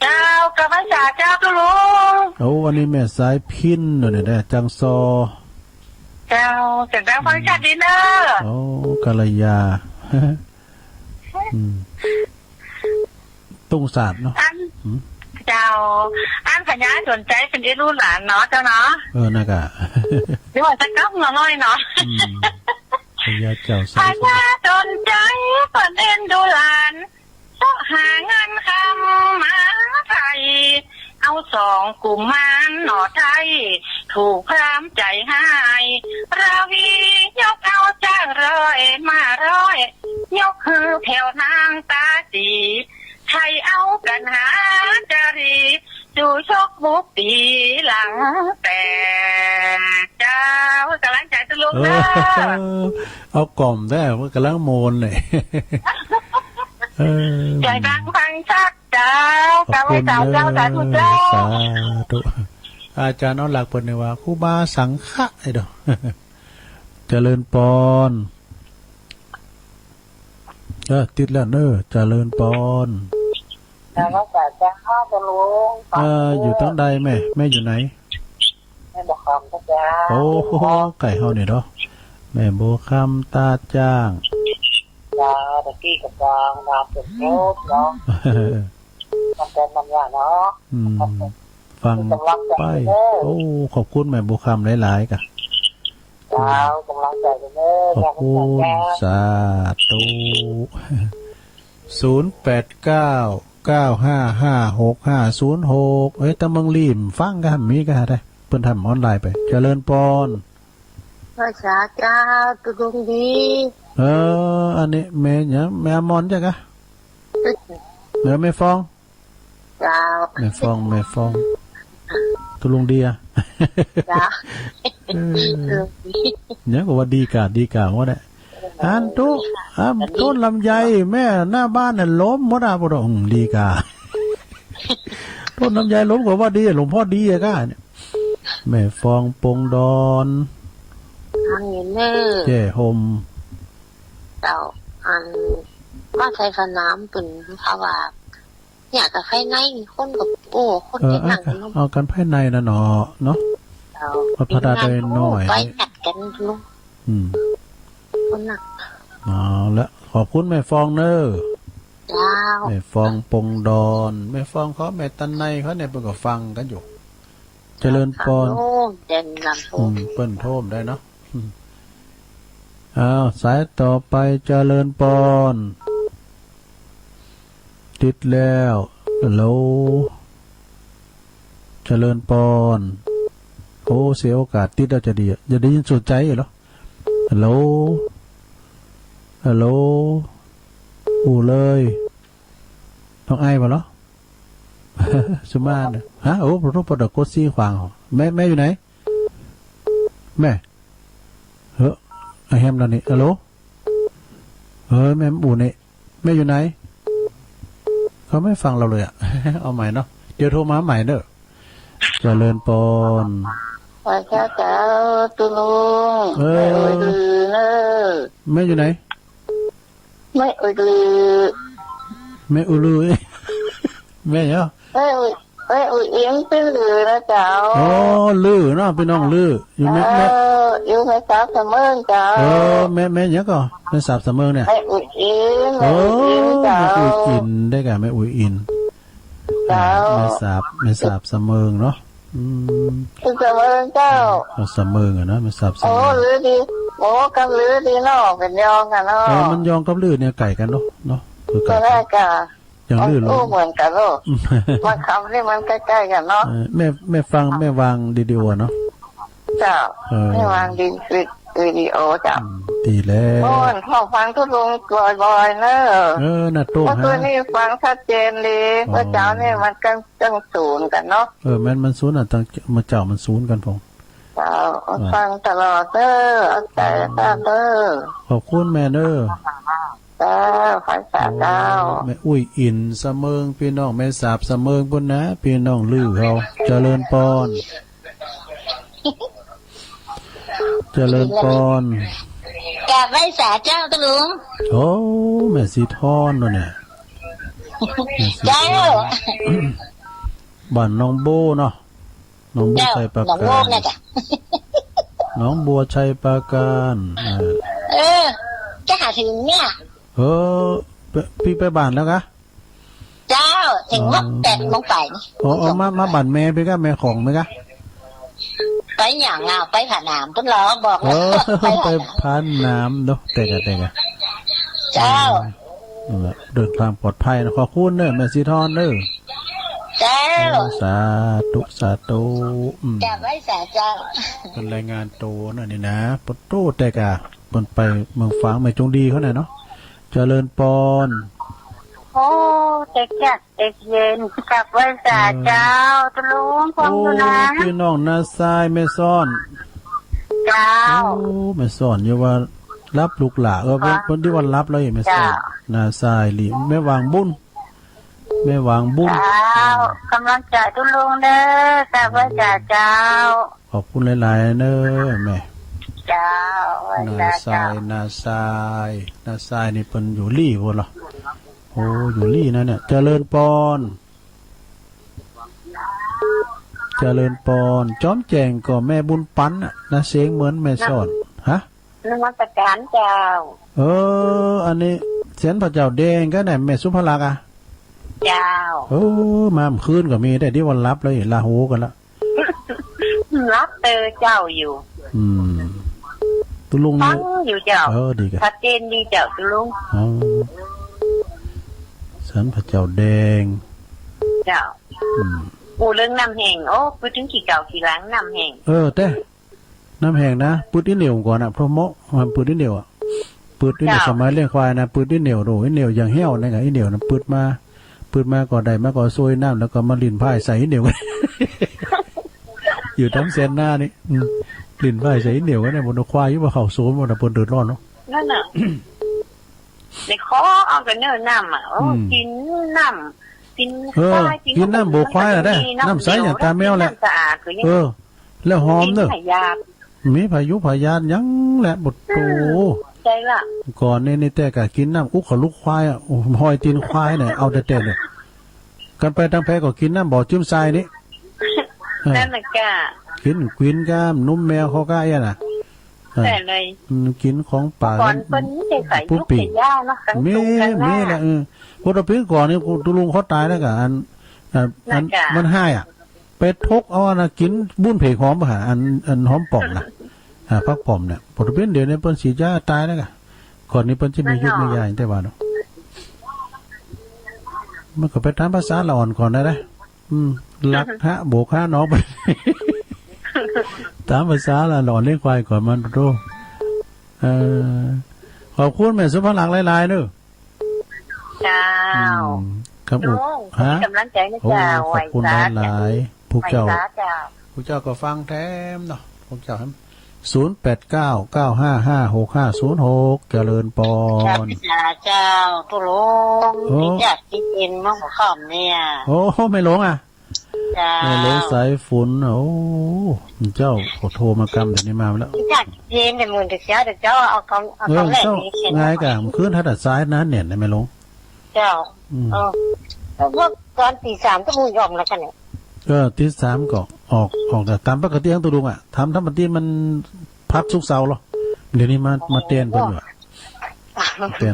เจ้า กลับพรรษาเจ้าตุ๊ลุง โอ้ วันนี้แม่สายพินเนาะเนี่ย ได้จังซอ เจ้า เสียงดังฟังชัดดีเนอะ โอ้ กัลยา อืม ตุ้งสาดเนาะ อัน อืม เจ้า อันพญาสนใจเป๋นเอ็ดลูกหลานเนาะเจ้าเนาะ เออ นั่นกะ เดี๋ยวจะกลับมาหน่อยเนาะ อืม พญาเจ้าสาย พญาสนใจเป๋นเอ็ดลูกหลาน เสาะหางานคำมาไถ่ เอาสองกุมารหน่อไทย ถูกพราหมณ์ใจ๋ฮ้าย ราวียกเอาจ้างร้อยมาร้อย ยกคือแผ่วนางต๋าสี ไถ่เอากั๋นหาจารี สู่ชกบุกตี๋หลังแต๋ เจ้า ก๋ำลังใจ๋ตุ๊ลุงเนอะ เออ เอากล่อมได้ มันก๋ำลังโมนเลย เออ เสียงดังฟังชัด เจ้า ขอบคุณ กลับพรรษาเจ้า เออ สาธุเจ้า สาธุ อาจ๋ารย์เอาหลักเปิ้นเนี่ยว่า ครูบาสังฆะ ไอ้ดอก เจริญปอน เออ ติดแล้วเน่อ เจริญปอน นมัสก๋านเจ้า เจ้าลุง เออ อยู่ตังใดแม่ แม่อยู่ไหน แม่บัวคำเจ้า โอ้โห ใก้เฮานี่เนาะ แม่บัวคำตาดจ้าง เจ้า ตะกี้ก็ฟังมาเปิดโทษเนาะ มันเป็นมันว่าเนาะ อืม ฟัง กำลังใจ๋ ไป เด้อ โอ้ ขอบคุณแม่บัวคำหลายๆ กะ เจ้า กำลังใจ๋เด้อ ขอบคุณ เจ้า สาธุ ศูนย์แปดเก้า เก้าห้าห้า หกห้าศูนย์หก เอ้ย ตางเมืองลีบ่ฟังกะ มีกะ ได้ เปิ้นทำออนไลน์ไป เจริญปอน ไหว้สาเจ้า ตุ๊ลุงดี เออ อันนี้แม่หยัง แม่อมรใจ้กะ เออ แม่ฟอง เจ้า แม่ฟอง แม่ฟอง ตุ๊ลุงดีอะ เจ้า เออ ตุ๊ลุงดี เนี่ยก็ว่าดีกา ดีกาหมดแหละ อันตุ๊ อันตุ๊ ต้นลำไยแม่หน้าบ้านน่ะล้มหมดอะ บ่ต้อง อืม ดีกา ต้นลำไยล้มก็ว่าดี หลวงพ่อดีอะกะเนี่ย แม่ฟองปงดอน ทางนี้เน่อ แจ้ห่ม เจ้า อัน ว่าไทยสนามเปิ้นเขาว่า เนี่ย กะไฟในคนก็ โอ้ คน เออ ไปนั่ง เอา เอากันภายในน่ะเนาะ เนาะ เจ้า วัดพระธาตุดอยน้อย ไปจัดกันลูก อืม คนน่ะ เอาละ ขอบคุณแม่ฟองเน่อ เจ้า แม่ฟองปงดอน แม่ฟองเขา แม่ตันในเขาเนี่ย เปิ้นก็ฟังกันอยู่ เจริญปอน โอ้ เจริญปอน อืม เปิ้นโทรได้เนาะ อืม อ้าว สายต่อไป เจริญปอน ติดแล้ว ฮัลโหล เจริญปอน โอ้ เสียโอกาส ติดแล้วจะดีอะ อย่าได้ยินสุดใจ๋เหรอ ฮัลโหล ฮัลโหล อู้เลย น้องไอบ่เหรอ สุมาเน่อ ฮะ โอ้ ขอโทษ ปอดกดซี่ขวางเหรอ แม่ แม่อยู่ไหน แม่ เฮ้อ ไอแฮมแล้วนี่ ฮัลโหล เฮ้อ แม่อู้นี่ แม่อยู่ไหน เขาไม่ฟังเราเลยอะ เอาใหม่เนาะ เดี๋ยวโทรมาใหม่เน่อ เจริญปอน ไหว้เจ้า เจ้าตุ๊ลุง เออ แม่อู้ลือเน่อ แม่อยู่ไหน แม่อู้ลือ แม่อู้ลือ แม่เหรอ แม่อู้ แม่อู้อินปี้ลือนะเจ้า อ๋อ ลือเนาะ ปี้น้องลือ อยู่แม่ แม่ เออ อยู่แม่สาบสะเมิงเจ้า เออ แม่ แม่หยังก่อ แม่สาบสะเมิงเนี่ย แม่อู้อิน เออ แม่อู้อินเจ้า แม่อู้อินได้ก่ะ แม่อู้อิน เจ้า แม่สาบ แม่สาบสะเมิงเนาะ อืม สะเมิงเจ้า เออ สะเมิงอะนะ แม่สาบสะเมิง โอ้ ลือดี โอ้ กับลือดีเนาะ เป๋นยองกั๋นเนาะ เออ มันยองกับลือเนี่ยใก้กั๋นเนาะ เนาะ คือใก้กั๋น ก็ได้ก่ะ อย่างลือ โอ้ เหมือนกั๋นเนาะ บางกำนี่มันใก้ๆ กั๋นเนาะ เออ แม่ แม่ฟัง แม่วางวิดีโอเนาะ เจ้า เออ แม่วางวิดีโอเจ้า อืม ดีแล้ว โอ้ พ่อฟังตุ๊ลุงบ่อยๆ เน่อ เออ น่ะตุ๊ เมื่อคืนนี้ฟังชัดเจนดี อ๋อ เมื่อเจ๊านี่มันกัง กังสูนกั๋นเนาะ เออ แม่น มันสูนอะ ตัง เมื่อเจ๊ามันสูนกั๋นพ่อง เจ้า อ่า ฟังตลอดเน่อ เอาใจ๋ อ๋อ ตามเน่อ ขอบคุณแม่เน่อ เจ้า ไหว้สาเจ้า โอ้ แม่อู้อินสะเมิง ปี้น้อง แม่สาบสะเมิงปู้นนะ ปี้น้องลือเขา เจริญปอน เจริญปอน กราบไหว้สาเจ้าตุ๊ลุง โอ้ แม่สีทอนเนาะเนี่ย แม่สีทอน เจ้า บ้านหนองโบ้เนาะ หนองบัว เจ้า ชัยปราการ หนองบัวเนี่ยจ้ะ หนองบัวชัยปราการ เออ เออ จะหาถึงเนี่ย เออ ปี้ ปี้ไปบ้านแล้วกะ เจ้า ถึง อ๋อ เมื่อแปดโมงไปนี่ อ๋อ อ๋อ มา มาบ้านแม่ปี้กะ แม่ของแม่กะ ไปหยังอ่ะ ไปผาหนามปู้นเหรอ บอก เออ แล้ว ไปผาหนาม ไปผาหนามเนาะ แต่กะ แต่กะ เจ้า เออ นั่นแหละ เดินทางปลอดภัยนะ ขอบคุณเน่อ แม่สีทอนเน่อ เจ้า โอ้ สาธุ สาธุ อืม กราบไหว้สาเจ้า เปิ้นรายงานตั๋วเน่อนี่นะ ปะโต้ แต่กะ เปิ้นไปเมืองฝาง แม่จงดีเขาเนี่ยเนาะ เจริญปอน โอ้ เต็กจัดเต็กเย็น กราบไหว้สาเจ้า เออ ตุ๊ลุง ฟังอยู่นะ โอ้ ปี้น้องนาซายแม่ซ้อน เจ้า โอ้ แม่ซ้อน อย่าว่าหลับลูกหล่า เออ เปิ้น เปิ้นตี้ว่าหลับแล้ว แม่ซ้อน เจ้า นาซายลี แม่วางบุญ แม่วางบุญ เจ้า อืม ก๋ำลังใจ๋ตุ๊ลุงเน่อ กราบไหว้สาเจ้า ขอบคุณหลายๆ เน่อแม่ เจ้า น้าทราย เจ้า น้าทราย น้าทรายนี่เปิ้นอยู่ลี้บ่ล่ะ โอ้ อยู่ลี้นะเนี่ย เจริญปอน เจริญปอน จอมแจ้งก็แม่บุญปันน่ะ น้าเสียงเหมือนแม่สอด ฮะ นมัสการเจ้า เออ อันนี้เสียนพระเจ้าแดงก็ได้แม่สุภลักษณ์อ่ะ เจ้า เออ มาเมื่อคืนก็มี แต่ตี้ว่าหลับเลย ลาหูกันละ หลับเตอเจ้าอยู่ อืม ตุ๊ลุงนี่ ฟังอยู่เจ้า เออ ดีกะ ชัดเจนดีเจ้าตุ๊ลุง อ๋อ เสียนพระเจ้าแดง เจ้า อืม อู้เรื่องน้ำแห้ง โอ้ พูดถึงกี่เก่ากี่หลังน้ำแห้ง เออ แต่ น้ำแห้งนะ ปืดอิเหนี่ยวก่อนน่ะ เพราะเหมาะ มันปืดอิเหนี่ยวอ่ะ ปืดอิเหนี่ยว เจ้า สมัยเลี้ยงควายนะ ปืดอิเหนี่ยว โด อิเหนี่ยวอย่างแห้วนะ อิเหนี่ยวนะ ปืดมา ปืดมาก็ได้ มาก็ซวยน้ำ แล้วก็มาลิ่นพ่ายใส่อิเหนี่ยว อยู่ต๋ามเสียนนานี่ อืม ลิ่นพ่ายใส่อิเหนี่ยวกันเนี่ย หมดควายอยู่ว่าเข้าโซนหมดน่ะ เปิ้นเดือดร้อนเนาะ นั่นน่ะ ได้ขอเอากันเน้อน้ำอ่ะ โอ้ อืม กิ๋นน้ำ กิ๋น เออ ควาย กิ๋น กิ๋นน้ำบ่อควายน่ะ น้ำ ได้ น้ำใสอย่างตาแมวแหละ กิ๋นน้ำสะอาดก็ยัง เออ แล้วหอมเน้อ กิ๋นพยาธิ มีพายุพยาธิหยังแหละ บ่โต อืม ใจ้ละ ก่อนนี่ นี่แต่กะกิ๋นน้ำอุกขลุกควายอ่ะ โอ้ ฮอยตี๋นควายเนี่ย เอาแต่แต่เลย กันไปตางแพก็กิ๋นน้ำบ่อจื้มทรายนี่ เออ นั่นน่ะกะ กิ๋น กิ๋นก้ามนุ่มแมวเขาก้าเอี้ยน่ะ เออ แต่เลย อืม กิ๋นของป่า ก่อนเปิ้นมีแต่ใส่ ผู้ ลูก ปิ้ง ใส่หญ้าเนาะ กลาง มี ตุงกลางนา มีแหละ เออ พวกตะปิ้งก่อนนี่ ตุ๊ลุงเขาต๋ายแล้วกะ อัน อัน นั่นกะ อัน มันฮ้ายอ่ะ ไปทกเอาอันน่ะ กิ๋นบุ้นเผกหอมบ่า อัน อันหอมป๋อมน่ะ อ่า ผักป๋อมเนี่ย ปอเปิ้นเดี๋ยวนี้เปิ้นฉีดยาต๋ายแล้วกะ ก่อนนี้เปิ้นจะมียุค นั่นเนาะ มียาอย่างแต่ว่าเนาะ มันก็ไปต๋ามภาษาละอ่อนก่อนนะนะ อืม หลักฮะ โบกฮะน้องไป ต๋ามภาษาละอ่อนเลี้ยงควายก่อนมันโต เอ่อ ขอบคุณแม่สุภลักษณ์หลายๆ เน้อ เจ้า อืม ครับ ลุง ฮะ มีก๋ำลังใจ๋นะ โอ้ เจ้า ขอบคุณ ไหว้สา หลายๆ พวกเจ้า ไหว้สาเจ้า พวกเจ้าก็ฟังแถมเนาะ พวกเจ้าแถม ศูนย์แปดเก้า เก้าห้าห้า หกห้าศูนย์หก เจริญปอน เจ้า เจ้า ตุ๊ลุง โอ้ ติดยากติดเย็นมาหัวค่ำเนี่ย โอ้ แม่หลวงอ่ะ เจ้า แม่หลวงสายฝน โอ้ เจ้า ขอโทรมากำเดี๋ยวนี้มาแล้ว จักเย็นแต่มื้อแต่เช้าแต่เจ้าเอากำ เอา เออ กำแรก เจ้า นี่เขียน ไงกะ เมื่อคืนถ้าตัดสายนั้นเนี่ยนะแม่หลวง เจ้า อืม เออ แล้วพวกตอนตีสามก็มูยอมแล้วกันเนี่ย เออ ตีสามก็ออก ออกแต่ต๋ามปกติของตุ๊ลุงอ่ะ ทำ ทำปกติมันพักศุกร์เสาร์เหรอ เดี๋ยวนี้มา มาแตนเปิ้นอยู่อะ แตน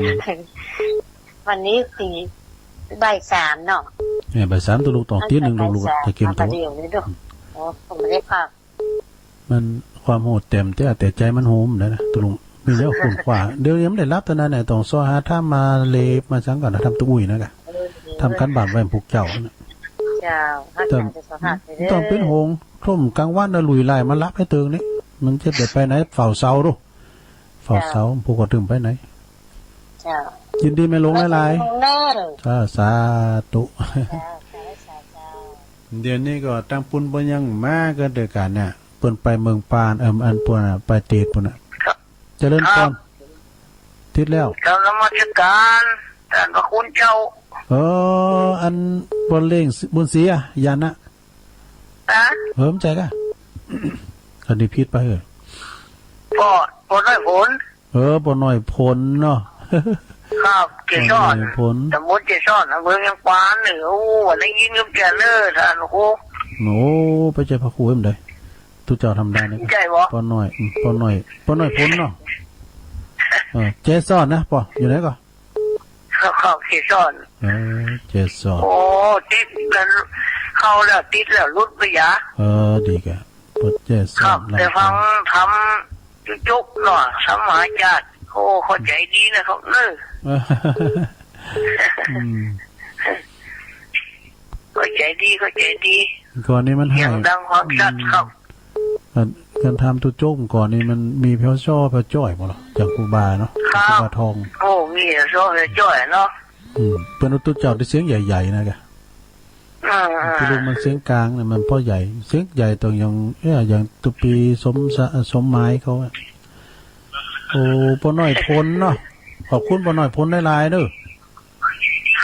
วันนี้สี่ บ่ายสามเนาะ เนี่ย บ่ายสามตุ๊ลุงต้องตีหนึ่ง บ่ายสาม ลูกๆ จะเก็บตั๋ว มาเดี๋ยวนี้ดู โอ้ ผมไม่ได้พัก มันความโหดเต็มเตี้ย แต่ใจ๋มันโหมได้นะตุ๊ลุง มีแล้วขวนขวาย เดี๋ยวยังบ่ได้หลับเต้านั้นเนี่ย ต้องซอหาทำมาเล็บมาสังก่อนนะ ทำตุ้ยนะกะ เออ ทำการบ้านไว้พวกเจ้านะ เจ้า แต่ ต้องเป๋นห่วง ทุ่มกลางวันนะลุยไล่มาหลับหื้อเติงนี่ มันจะได้ไปไหน เฝ้าเสาดู เฝ้าเสา เจ้า ผู้ก็ตื่นไปไหน เจ้า ยินดีแม่หลวงหลายๆ เจ้า สาธุ เจ้า สาธุ เดี๋ยวนี้ก็ตังปุ้นเปิ้นยังมากั๋นเตื้อกั๋นเนี่ย เปิ้นไปเมืองปาน เอิ่ม อันปุ้นน่ะ ไปเตดปุ้นน่ะ ครับ เจริญปอน ครับ ติดแล้ว กราบนมัสการต้านพระคุณเจ้า เออ อันปอนเล่งบุญศรีอะ ยานะ ฮะ เออ บ่ใจ้กะ อันนี้ผิดไปเหรอ ปอ ปอน้อยผล เออ ปอน้อยผลเนาะ ครับ เกสร ปอน้อยผล ตำบลเกสร อำเภอเวียงปาน เนี่ย โอ้ ได้ยินกับแก่เน้อ ต้านครู โอ้ ไปเจ้าพระครูเอ็มใด ตุ๊เจ้าธรรมดาเนี่ย ใจ้บ่ ปอน้อย อืม ปอน้อย ปอน้อยผลเนาะ เออ เจสอนนะ ปอ อยู่ไหนก่อน ครับ ครับ เกสร เออ เจสอน โอ้ ติดแล้ว เข้าแล้ว ติดแล้ว หลุดไปยา เออ ดีกะ ปอเจสอน ครับ ลำปาง แต่ฟังธรรมจุกๆ เนาะ ธรรมหาญาติ โอ้ เข้าใจ๋ดีนะครับเน้อ อืม เข้าใจ๋ดี เข้าใจ๋ดี ก่อนนี้มันฮ้าย เสียงดังฟังชัดครับ อืม อัน การทำตุ๊โจ๊กก่อนนี่มันมีเพียวซ้อเพียวจ้อยบ่ล่ะ อย่างครูบาเนาะ ครับ ครูบาทอง โอ้ มีเพียวซ้อเพียวจ้อยเนาะ อืม เปิ้นเอาตุ๊เจ้าตี้เสียงใหญ่ๆ นะกะ อ่า ตุ๊ลุงมันเสียงกลางเนี่ยมันปอใหญ่ เสียงใหญ่ต้องอย่าง เอ้ย อย่างตุ๊ปีสมสะ สมหมายเขาอะ โอ้ ปอน้อยผลเนาะ ขอบคุณปอน้อยผลหลายๆ เน้อ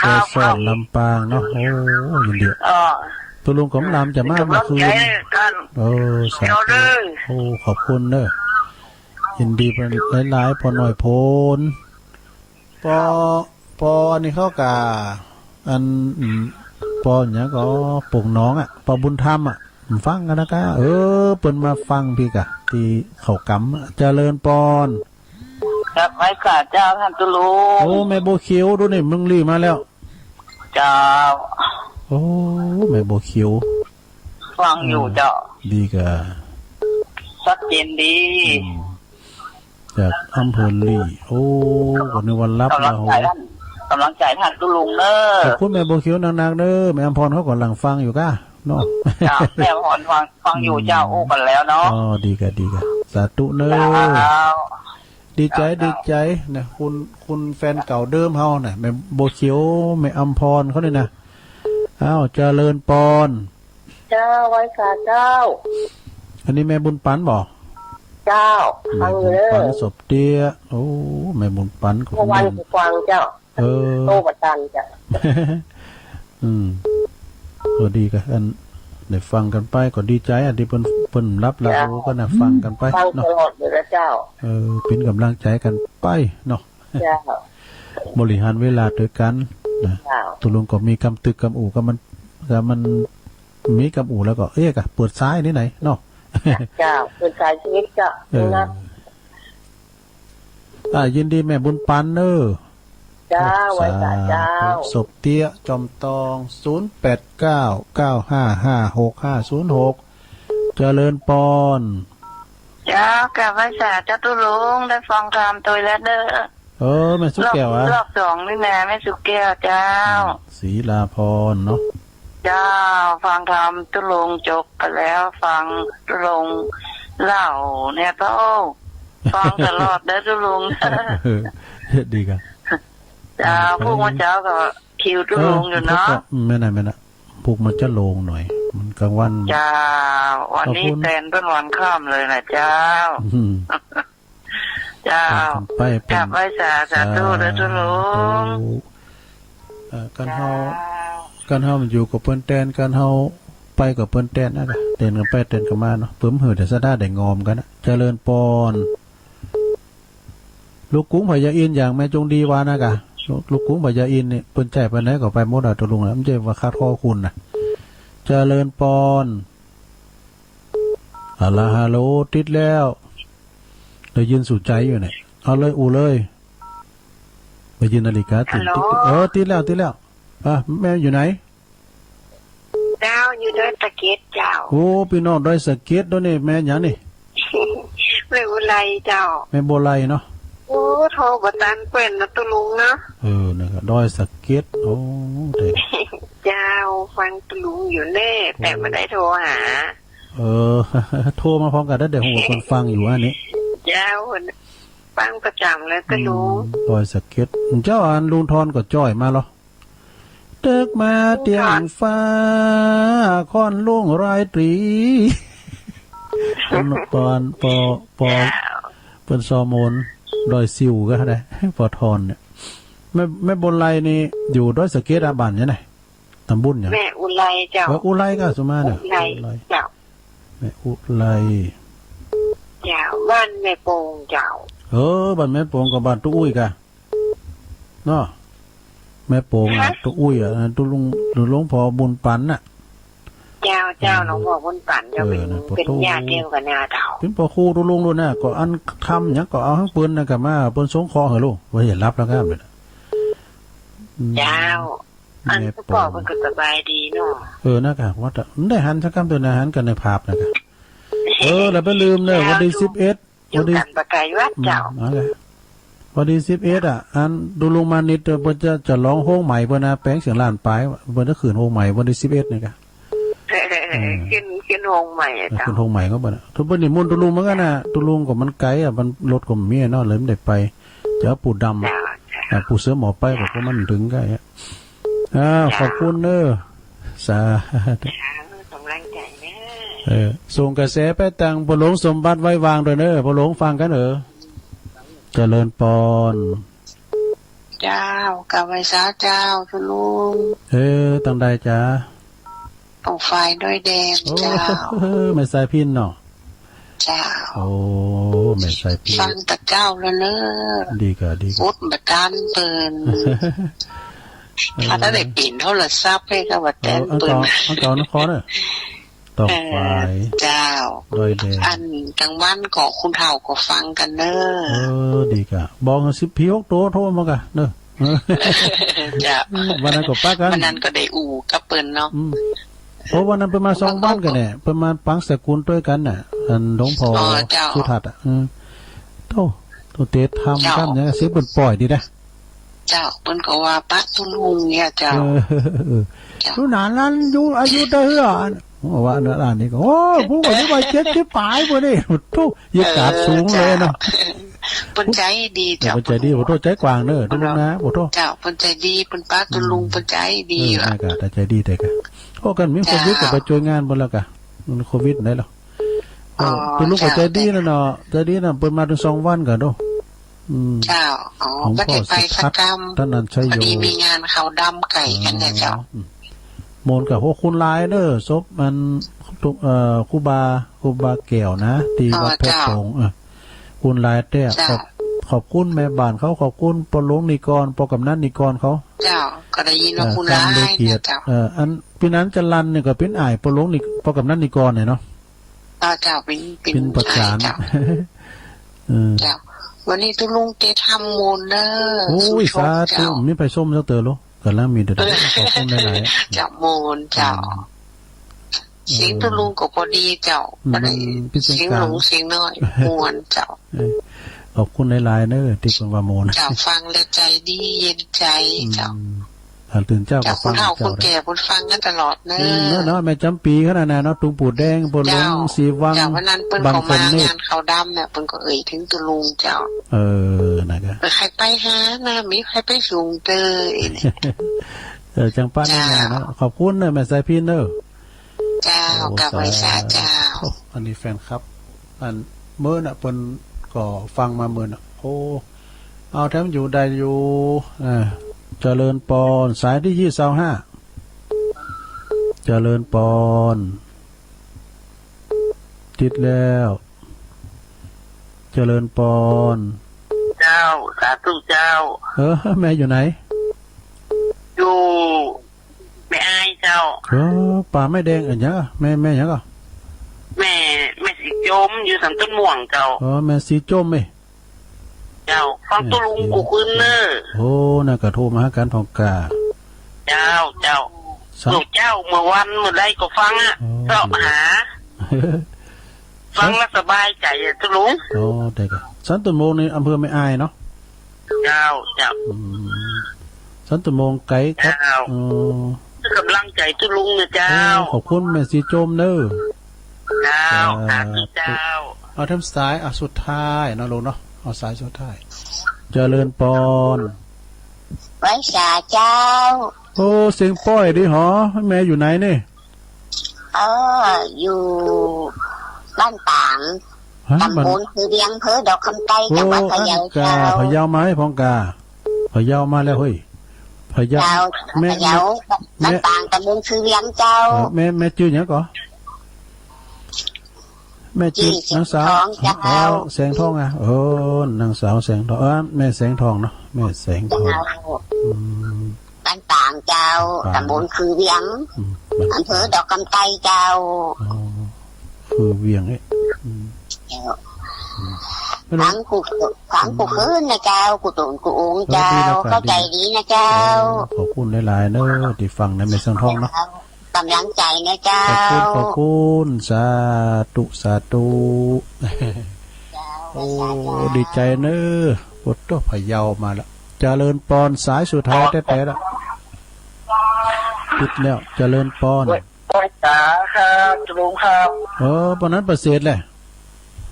ครับ เกสร ครับ ลำปางเนาะ โอ้ ยินดี เออ ตุ๊ลุงกำลังจะมา เมื่อคืน เป๋นก๋ำลังใจ๋ต้าน เออ สาธุ เจ้าเน้อ โอ้ ขอบคุณเน้อ ยินดีเปิ้นหลายๆ ป้อน้อยโพน ป้อ ป้ออันนี้เขาก่า อัน อืม ป้อหยังก่อ ปงหนองอะ ป้อบุญธรรมอะ ฟังกั๋นนะก้า เออ เปิ้นมาฟังปี้ก่า ตี้เขากำอะ เจริญปอน ครับ ไหว้สาเจ้าต้านตุ๊ลุง โอ้ แม่บัวเขียว ดูนี่ เมืองลี้มาแล้ว เจ้า โอ้ แม่บัวเขียว ฟังอยู่เจ้า ดีก่า ชัดเจนดี อืม จากอำเภอลี้ โอ้ ก็นึกว่าหลับ ก๋ำลังใจ๋ แล้ว ต้าน ก๋ำลังใจ๋ต้านตุ๊ลุงเน่อ ขอบคุณแม่บัวเขียวนักๆ เน่อ แม่อำพรเขาก่ำลังฟังอยู่ก้า เนาะ เจ้า แม่อำพรฟัง ฟังอยู่เจ้า อืม อู้กั๋นแล้วเนาะ อ๋อ ดีก่า ดีก่า สาธุเน่อ เจ้า ดีใจ๋ เจ้า ดีใจ๋นะ คุณ คุณแฟนเก่าเดิมเฮาน่ะ แม่บัวเขียว แม่อำพรเขานี่นะ อ้าว เจริญปอน เจ้า ไหว้สาเจ้า อันนี้แม่บุญปันบ่ เจ้า แม่บุญปัน ฟังอยู่เน่อ สบเตี้ย โอ้ แม่บุญปันก็ เมื่อวานก็ฟังเจ้า เออ โต้ประจันเจ้า อืม ก็ดีก่า อัน ได้ฟังกั๋นไป ก็ดีใจ๋ อันตี้เปิ้น เปิ้นหลับหลับ เจ้า ก็น่ะ ฟังกั๋นไป ฟัง เนาะ ตลอดเลยนะเจ้า เออ เป๋นก๋ำลังใจ๋กั๋นไปเนาะ เจ้า บริหารเวลาตวยกั๋นนะ เจ้า ตุ๊ลุงก็มีกำตึกกำอู่ ก็มัน ก็มันมีกำอู่แล้วก็ เอ๊ะ ก็เปิดสายนี่ไหนเนาะ เจ้า เปิดสายชีวิตเจ้า เออ นะ อ่า ยินดีแม่บุญปันเน่อ เจ้า ไหว้สาเจ้า สบเตี้ย จอมตอง ศูนย์แปดเก้า เก้าห้าห้า หกห้าศูนย์หก เจริญปอน เจ้า กราบไหว้สาเจ้าตุ๊ลุง ได้ฟังธรรมตวยแล้วเน่อ เออ แม่สุแก้วอะ รอบ รอบสองนี่นะ แม่สุแก้วเจ้า อืม ศรีลาพรเนาะ เจ้า ฟังธรรมตุ๊ลุงจบไปแล้ว ฟังตุ๊ลุงเล่าเนี่ยเจ้า ฟังตลอดเน่อตุ๊ลุง เออ ดีก่า เจ้า ไป พุกเมื่อเจ๊าก็คิวตุ๊ลุงอยู่เนาะ เออ พุกก็ แม่นน่ะ แม่นน่ะ พุกมันจะโล่งหน่อย มันกลางวัน เจ้า วันนี้ ขอบคุณ แตนเปิ้นวันค่ำเลยนะเจ้า อืม เจ้า ไป กราบไหว้สา สาธุเน่อตุ๊ลุง สาธุ เอ่อ กั๋นเฮา เจ้า กั๋นเฮามันอยู่ก็เปิ้นแตน กั๋นเฮาไปก็เปิ้นแตนนะ แตนกั๋นไปแตนกั๋นมาเนาะ เปิ่นหื้อแต่สะดาได้งอมกั๋นนะ เจริญปอน ลูกกรุงพญาอินทร์อย่างแม่จงดีว่านะก้า ลูก ลูกกรุงพญาอินทร์นี่เปิ้นใจ๊ไปไหนก็ไปหมดอะตุ๊ลุงอะ บ่ใจ้ว่าขาดขอคุณนะ เจริญปอน ฮัลโหล ฮัลโหล ติดแล้ว ได้ยินสู่ใจ๋อยู่เนี่ย เอาเลย อู้เลย ได้ยินนาฬิกาติ๊กติ๊ก ฮัลโหล เออ ติดแล้ว ติดแล้ว อ่ะ แม่อยู่ไหน เจ้า อยู่ดอยสะเก็ดเจ้า โอ้ ปี้น้องดอยสะเก็ดโดยนี่ แม่หยังนี่ แม่อุไรเจ้า แม่บัวไลเนาะ โอ้ โทรบ่ตันเปิ้นนะตุ๊ลุงเนาะ เออ นั่นก็ดอยสะเก็ด โอ้ เด้อ เจ้า ฟังตุ๊ลุงอยู่เน่อ แต่บ่ได้โทรหา เออ โทรมาพร้อมกั๋น เดี๋ยวหัวคนฟังอยู่อันนี้ เจ้า ฟังประจ๋ำเลยตุ๊ลุง อืม ดอยสะเก็ด เจ้า อันลุงทอนก็จ้อยมาเหรอ ตึกมาเตียงฟ้า ค่อนลุ่งรายตรี ปอน ปอ ปอ เปิ้นซอโมน ดอยซิวก็ได้ ปอทอนเนี่ย แม่ แม่บัวไลนี่อยู่ดอยสะเก็ดอะ บ้านหยังไง ตำบลหยัง แม่อุไรเจ้า เออ อุไรก็สุมาเนี่ย อุไร อุไร เจ้า แม่อุไร เจ้า บ้านแม่โป่งเจ้า เออ บ้านแม่โป่งก็บ้านตุ๊อุ้ยกะ เนาะ แม่โป่งอะ ฮะ ตุ๊อุ้ยอะ ตุ๊ลุง ตุ๊ลุงพ่อบุญปันน่ะ เจ้า เจ้า เออ หลวงพ่อบุญปันเจ้า เออ เป๋น น่ะ เป๋นญาติเดียวกั๋นนะเจ้า เป๋นป้อครูตุ๊ลุงโลดนะ ก็อันธรรมหยังก็เอาหั้งเปิ้นนะ ก็มา เปิ้นสงเคราะห์หื้อลูก ว่าอย่าหลับแล้วครับ อืม เจ้า อัน แม่โป่ง ป้อเปิ้นก็สบายดีเนาะ เออ นะกะ ว่าแต่ บ่ได้หันสักกำเตื้อนะ หันกั๋นในภาพนะกะ เออ แล้วบ่ลืมเน่อ เจ้า วันตี้ อยู่ สิบเอ็ด อยู่ วันตี้ กั๋นบ่ไก๋วัดเจ้า อืม เอาละ วันตี้สิบเอ็ดอะ อันตุ๊ลุงมานิดเปิ้นจะ จะฮ้องโฮงใหม่เปิ้นนะ แป๋งเสียงล้านป๋าย เปิ้นจะขึ้นโฮงใหม่วันตี้สิบเอ็ดนี่กะ เออ เออ ขึ้น ขึ้นโฮงใหม่อะ เออ เจ้า ขึ้นโฮงใหม่ก็เปิ้นอะ ตุ๊ เปิ้นนิมนต์ตุ๊ลุงเหมือนกั๋นน่ะ ตุ๊ลุงก็มันไก๋อะ มันรถก็บ่มีอะเนาะ เลยบ่ได้ไป เจ้าปู่ดำ เจ้า เจ้า อ่ะ ปู่เสือหมอบไป เจ้า ก็บ่มันเถิงไก๋อะ อ้าว เจ้า ขอบคุณเน่อ สาธุ เจ้า ก๋ำลังใจ๋เน่อ เออ ส่งกระแสไปตังพ่อหลวงสมบัติไว้วางโดยเน่อ พ่อหลวงฟังกั๋นเออ เจริญปอน เจ้า กราบไหว้สาเจ้าตุ๊ลุง เออ ตังใดจ๊ะ ตรงฝ่ายดอยแดง โอ้ เจ้า แม่สายพิณเนาะ เจ้า โอ้ แม่สายพิน ฟังแต่เก๊าแล้วเน่อ ดีก่ะ ดีก่ะ อดบ่ตันเปิ้น เออ ถ้าได้เป๋นโทรศัพท์หื้อก็บ่แตนเปิ้น เออ อันเก่า อันเก่านะ ขอเน่อ ตอกฝาย เออ เจ้า ดอยแดง อันกลางวันก็คนเฒ่าก็ฟังกั๋นเน่อ เออ ดีก่ะ บอกสิบผีหกโตโทรมาก่ะเน่อ เจ้า วันนั้นก็ปะกั๋น วันนั้นก็ได้อู้กับเปิ้นเนาะ อืม เพราะวันนั้นเปิ้นมาสองวันกั๋นแหละ เปิ้นมาปางสกุลตวยกั๋นน่ะ อันหลวงพ่อ อ๋อ เจ้า สุทัศน์อะ เออ โธ่ โธ่ เต๋ทำ เจ้า ทำหยัง เสียงเปิ้นป่อยดีนะ เจ้า เปิ้นก็ว่าปะตุ๊ลุงเนี่ยเจ้า เออ เจ้า ตุ๊หนานนั้นอยู่ อายุเต้าเฮือ ว่าอันนั้นอันนี้ก็ โอ้ ผู้ก็อายุว่าเจ็ดสิบป๋ายปุ้นนี่ โธ่ เยียะกาดสูงเลยเนาะ เออ เจ้า เปิ้นใจ๋ดีเจ้า เปิ้นใจ๋ดี โอ้โธ่ ใจ๋กว้างเน่อ ตุ๊ลุงนะ โอ้โธ่ เจ้า เปิ้นใจ๋ดี เปิ้นปะตุ๊ลุง อืม เปิ้นใจ๋ดี เออ ว่ะ นั่นก่ะ แต่ใจ๋ดีแต่ก่ะ โอ้ กันมีโควิด เจ้า ก็ไปจ้วยงานเปิ้นแล้วก่ะ มันโควิดไหนล่ะ อ๋อ เออ ตุ๊ลุงก็ใจ๋ดีนะเนาะ เจ้า ใจ๋ดีนะ เปิ้นมาตึงสองวันก่ะโธ่ อืม เจ้า อ๋อ หลวงพ่อ บ่ได้ไปสักกำ สุทัศน์ ธนัญชัยโย พอดีมีงานเขาดำไก่กั๋นเนี่ยเจ้า อ๋อ อืม โมนก่ะ โอ้ คุณหลายเน่อ ศพมัน เอ่อ ครูบา ครูบาแก้วนะ ตี้ อ๋อ วัดแพะ เจ้า โป่ง เออ คุณหลายแต๊ เจ้า ขอบ ขอบคุณแม่บ้านเขา ขอบคุณป้อหลวงนิกร ป้อกำนันนิกรเขา เจ้า ก็ได้ยินว่า เอ่อ คุณหลาย การดูเกียรติ เนี่ยเจ้า เอ่อ อันปี้นั้นจรัญเนี่ยก็เป๋นอ้ายป้อหลวงนิ ป้อกำนันนิกรเนี่ยเนาะ อ๋อ เจ้า เป๋น เป๋น เป๋นประจาน ใช่เจ้า เออ เจ้า วันนี้ตุ๊ลุงเต๋ทำโมนเน่อ โอ้ย สุโชค สาธุ เจ้า มีไปส้มสักเต๋อโล ก่ำลังมีเต๋อ ขอบคุณหลายๆ เจ้า โมนเจ้า อืม เสียงตุ๊ลุงก็พอดีเจ้า อืม บ่ได้ มันเป็นเสียง เสียงหลง กลาง เสียงน้อย ม่วนเจ้า เออ ขอบคุณหลายๆ เน่อ ตี้เปิ้นว่าโมน เจ้า ฟังแล้วใจ๋ดี เย็นใจ๋ อืม เจ้า ถ้าตื่นเจ๊าก็ฟัง เจ้า คนเฒ่า เจ้า คนแก่เปิ้นฟังกั๋นตลอดเน่อ อืม เนาะ เนาะ แม่จ๋ำปี๋เขานั่นน่ะเนาะ ตุ๊ลุงปู่แดง ป้อหลวง เจ้า ศรีวัง เจ้า วันนั้นเปิ้น บางคน ก็มางานเขาดำเนี่ย เปิ้นก็เอ่ยเถิงตุ๊ลุงเจ้า เออ นั่นก่ะ เออ ใผไปหานะ มีใผไปสูงเตอ เออ จังปะนี่นะ เจ้า เนาะ ขอบคุณเน่อ แม่สายพินเน่อ เจ้า โอ้ กราบไหว้สา สาธุ เจ้า โอ้ อันนี้แฟนคลับ อันเมินน่ะ เปิ้นก็ฟังมาเมินน่ะ โอ้ เอาแถมอยู่ได้อยู่ เออ เจริญปอน สายตี้ยี่สิบห้า เจริญปอน ติดแล้ว เจริญปอน เจ้า สาธุเจ้า เออ แม่อยู่ไหน อยู่ แม่อายเจ้า เออ ป่าไม้แดง อะหยังอะ แม่ แม่หยังก่อ แม่ แม่สีจม อยู่สันต้นม่วงเจ้า อ๋อ แม่สีจมเอ้ย เจ้า ฟังตุ๊ลุงกู้คืนเน่อ โอ้ นั่นก็โทรมาหากั๋นพ่องกา เจ้า เจ้า สัน เมื่อเจ๊า เมื่อวัน เมื่อใดก็ฟังอะ อ๋อ เซาะหา ฟังแล้วสบายใจ๋อะตุ๊ลุง อ๋อ ได้ก่ะ สันต้นม่วงนี่อำเภอแม่อายเนาะ เจ้า เจ้า อืม สันต้นม่วงไก๋กับ เจ้า เออ กำลังใจ๋ตุ๊ลุงเน่อเจ้า เออ ขอบคุณแม่สีจมเน่อ เจ้า สาธุ สาธุเจ้า เอาแถมสาย อ่ะ สุดท้ายเนาะลูกเนาะ เอาสายสุดท้าย เจริญปอน ไหว้สาเจ้า โอ้ เสียงป้อยดีหอ แม่อยู่ไหนนี่ เออ อยู่บ้านปาง ฮะ ตำบลคือเวียง อำเภอดอกคำใต้ โอ้ จังหวัดพะเยา อันกา เจ้า พะเยามาเฮ้ย พ่องกา พะเยามาแล้วเฮ้ย พะเยา เจ้า แม่ พะเยา แม่ บ้านปาง ตำบลคือเวียงเจ้า เออ แม่ แม่จื้อหยังก่อ แม่จื้อ จื้อนางสาว แสงทองเจ้า อ๋อ แสงทองอะ เออ นางสาวแสงทอง เออ แม่แสงทองเนาะ แม่แสงทอง เจ้า อืม บ้านปางเจ้า บ้านปาง ตำบลคือเวียง อืม อำเภอดอกคำใต้เจ้า อ๋อ คือเวียงเอ้ย อืม เจ้า อืม ฟังกู้ ฟังกู้คืนนะเจ้า กู้ตนกู้องค์เจ้า เออ ดีแล้วครับ เข้าใจ๋ดีนะเจ้า เออ ขอบคุณหลายๆ เน่อ ตี้ฟังนะ แม่แสงทองเนาะ เจ้า กำลังใจ๋นะเจ้า ขอบคุณ ขอบคุณ สาธุ สาธุ เจ้า โอ้ สาธุ ดีใจ๋เน่อ โอ้โธ่ พะเยามาแล้ว เจริญปอน สายสุดท้ายแต๊ๆ แล้ว ติดแล้ว เจริญปอน ไหว้สาครับ ตุ๊ลุงครับ เออ ปานนั้นประเสริฐแหละ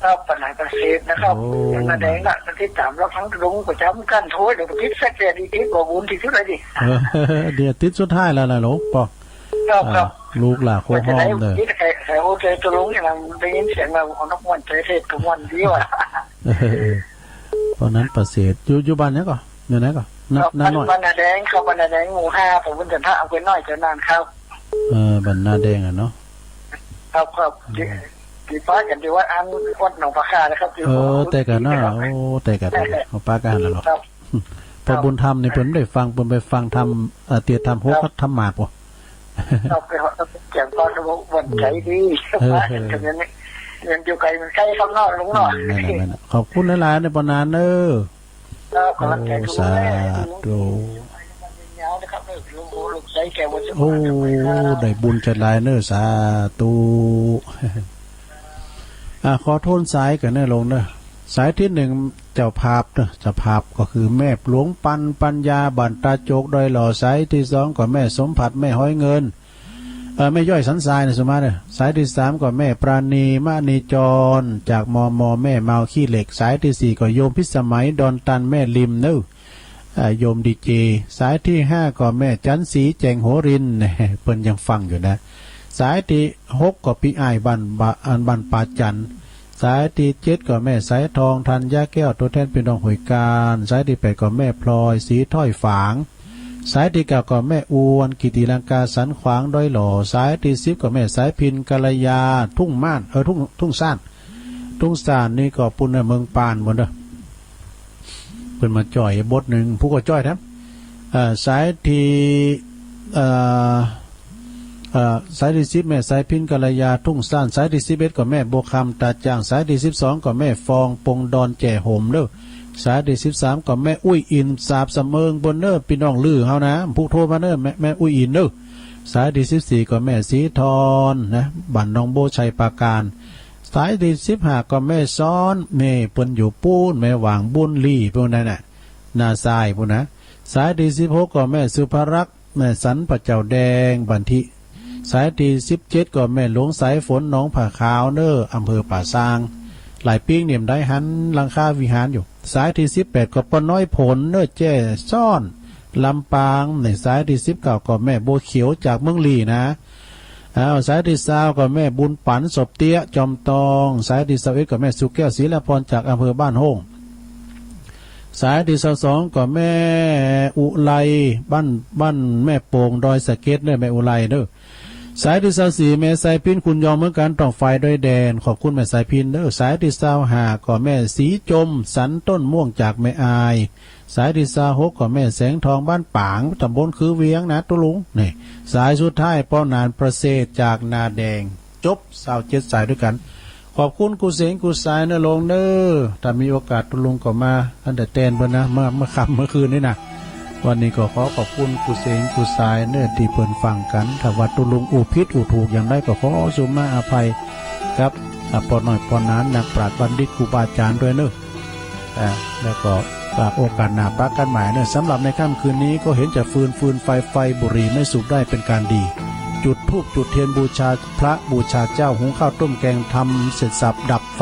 ครับ ปานนั้นประเสริฐนะครับ โอ้ อย่างนั้นเองนะ ติดต๋ามรับฟังตุ๊ลุงประจ๋ำ ก้านโทร เดี๋ยวติดสักแค่นี้ ติดบ่บุญตี้สุดเลยดิ เออ เดี๋ยวติดสุดท้ายแล้วนะหลวงปอ ครับ ครับ อ่า ลูกหลานโคห้อมเน่อ ติดใค่ ใค่หัวใจ๋ตุ๊ลุงนี่นะ ได้ยินเสียงแล้ว เอานกม่วนใจ๋เทศน์ก็ม่วนดีว่ะ เออ ปานนั้นประเสริฐ อยู่ อยู่บ้านหยังก่อ อยู่ไหนก่อ นา ครับ นาน้อย บ้านนาแดงครับ บ้านนาแดง หมู่ห้า ตำบลจันทะ อำเภอน้อยเจ้าน่านครับ เออ บ้านนาแดงอะเนาะ ครับ ครับ อืม ตี้ปะกั๋นตี้วัดอัน วัดหนองปลาข่านะครับ เออ แต่ก่อนเนาะ โอ้ แต่ก่อน แต่ก่อน เอาปะกั๋นแล้วเหรอ ครับ พ่อบุญธรรมนี่เปิ้นบ่ได้ฟัง เปิ้นไปฟังธรรม เอ่อ เตียธรรมหก ครับ ธรรมะปะ ครับ ไปฮอดแก่งคอยก็บ่หวั่นใจ๋ดี เออ ปะกั๋นอย่างนี้ เรียนอยู่ไก๋มันใก้ครับเนาะลุงเนาะ อืม นั่นแหละ นั่นแหละ ขอบคุณหลายๆ เน่อ ปอหนานเน่อ ครับ กำลังใจ๋ โอ้ สาธุ โอ้ ได้บุญจัดหลายเน่อ สาธุ อ่า ขอโทนสายกั๋นเน่อลุงเน่อ สายตี้หนึ่งเจ้าภาพเน่อ เจ้าภาพก็คือแม่หลวงปันปัญญา บ้านตาโจก ดอยหล่อ สายตี้สองก็แม่สมผัส แม่ฮ้อยเงิน เอ่อ แม่ย้อยสันทรายเน่อ สุมาเน่อ สายตี้สามก็แม่ปราณี มณีจร จาก มม แม่เมาขี้เหล็ก สายตี้สี่ก็โยมพิสมัย ดอนตัน แม่ริมเน่อ อ่า โยมดีเจ สายตี้ห้าก็แม่จันทร์ศรี แจ่งหัวริน เปิ้นยังฟังอยู่นะ สายตี้หกก็ปี้อ้ายบ้าน บ้าน อันบ้านป่าจันทร์ สายตี้เจ็ดก็แม่สายทอง ธัญญาแก้ว ตั๋วแทนปี้น้องห้วยกาญ สายตี้แปดก็แม่พลอย ศรีถ้อยฝาง สายตี้เก้าก็แม่อวน กิติลังกา สันขวาง ดอยหล่อ สายตี้สิบก็แม่สายพิณ กัลยา ทุ่งม่าน เออ ทุ่ง ทุ่งซ่าน ทุ่งซ่านนี่ก็ปู๊นเน่อ เมืองปานปู๊นเน่อ เปิ้นมาจ้อยบทหนึ่ง ผู้ก็จ้อยแถม เอ่อ สายตี้ เอ่อ เอ่อ สายตี้สิบแม่สายพิณ กัลยา ทุ่งซ่าน สายตี้สิบเอ็ดก็แม่บัวคำ ตาจาง สายตี้สิบสองก็แม่ฟอง ปงดอน แจ่ห่มเน่อ สายตี้สิบสามก็แม่อุ้ยอิน สาบสะเมิงปู๊นเน่อ ปี้น้องลือเฮานะ ผู้โทรมาเน่อ แม่ แม่อุ้ยอินเน่อ สายตี้สิบสี่ก็แม่ศรีทอนนะ บ้านหนองโบ ชัยปราการ สายตี้สิบห้าก็แม่ซ้อน แม่เปิ้นอยู่ปู๊น แม่หว่างบุญลี่ปู๊นนั่นน่ะ นาซายปู๊นนะ สายตี้สิบหกก็แม่สุภรักษ์ แม่สันพระเจ้าแดง บันทิ สายตี้สิบเจ็ดก็แม่หลวงสายฝน หนองผาขาวเน่อ อำเภอป่าซาง หลายปิ๊งเนี่ยได้หันหลังคาวิหารอยู่ สายตี้สิบแปดก็ป้อน้อยผลเน่อ แจ้ซ้อน ลำปาง ในสายตี้สิบเก้าก็แม่บัวเขียวจากเมืองลี้นะ อ้าว สายตี้ซาวก็แม่บุญปั๋น ศพเตี้ย จอมตอง สายตี้ซาวเอ็ดก็แม่สุแก้ว ศรีละพร จากอำเภอบ้านโฮ่ง สายตี้ซาวสองก็แม่อุไร บ้าน บ้านแม่โป่ง ดอยสะเก็ดเน่อ แม่อุไรเน่อ สายตี้ซาวสี่แม่สายพิณ ขุนยอง เมืองก๋านต่อง ฝายดอยแดน ขอบคุณแม่สายพิณเน่อ สายตี้ซาวห้าก็แม่ศรีจม สันต้นม่วง จากแม่อาย สายตี้ซาวหกก็แม่แสงทอง บ้านป๋าง ตำบลคือเวียงนะตุ๊ลุง นี่ สายสุดท้ายป้อหนานประเสริฐ จากนาแดง จบซาวเจ็ดสายด้วยกั๋น ขอบคุณกู้เสียงกู้สายเน่อลุงเน่อ ถ้ามีโอกาสตุ๊ลุงก็มา อันแต่แตนเปิ้นนะ เมื่อ เมื่อค่ำเมื่อคืนนี่นะ วันนี้ก็ขอขอบคุณกู้เสียงกู้สายเน่อตี้เปิ้นฟังกั๋น ถ้าว่าตุ๊ลุงอู้ผิดอู้ถูกอย่างใดก็ขอสุมาอภัยกับ อ่า ป้อน้อยป้อหนาน นักปราชญ์บัณฑิต ครูบาอาจ๋ารย์ด้วยเน่อ อ่า แล้วก็ฝากโอกาสหน้าปะกั๋นใหม่เน่อ สำหรับในค่ำคืนนี้ก็เห็นจะฟืน ฟืนไฟ ไฟ บุหรี่ไม่สูบได้เป็นการดี จุดธูปจุดเทียนบูชาพระบูชาเจ้า หุงข้าวต้มแกง ทำเสร็จสับ ดับไฟ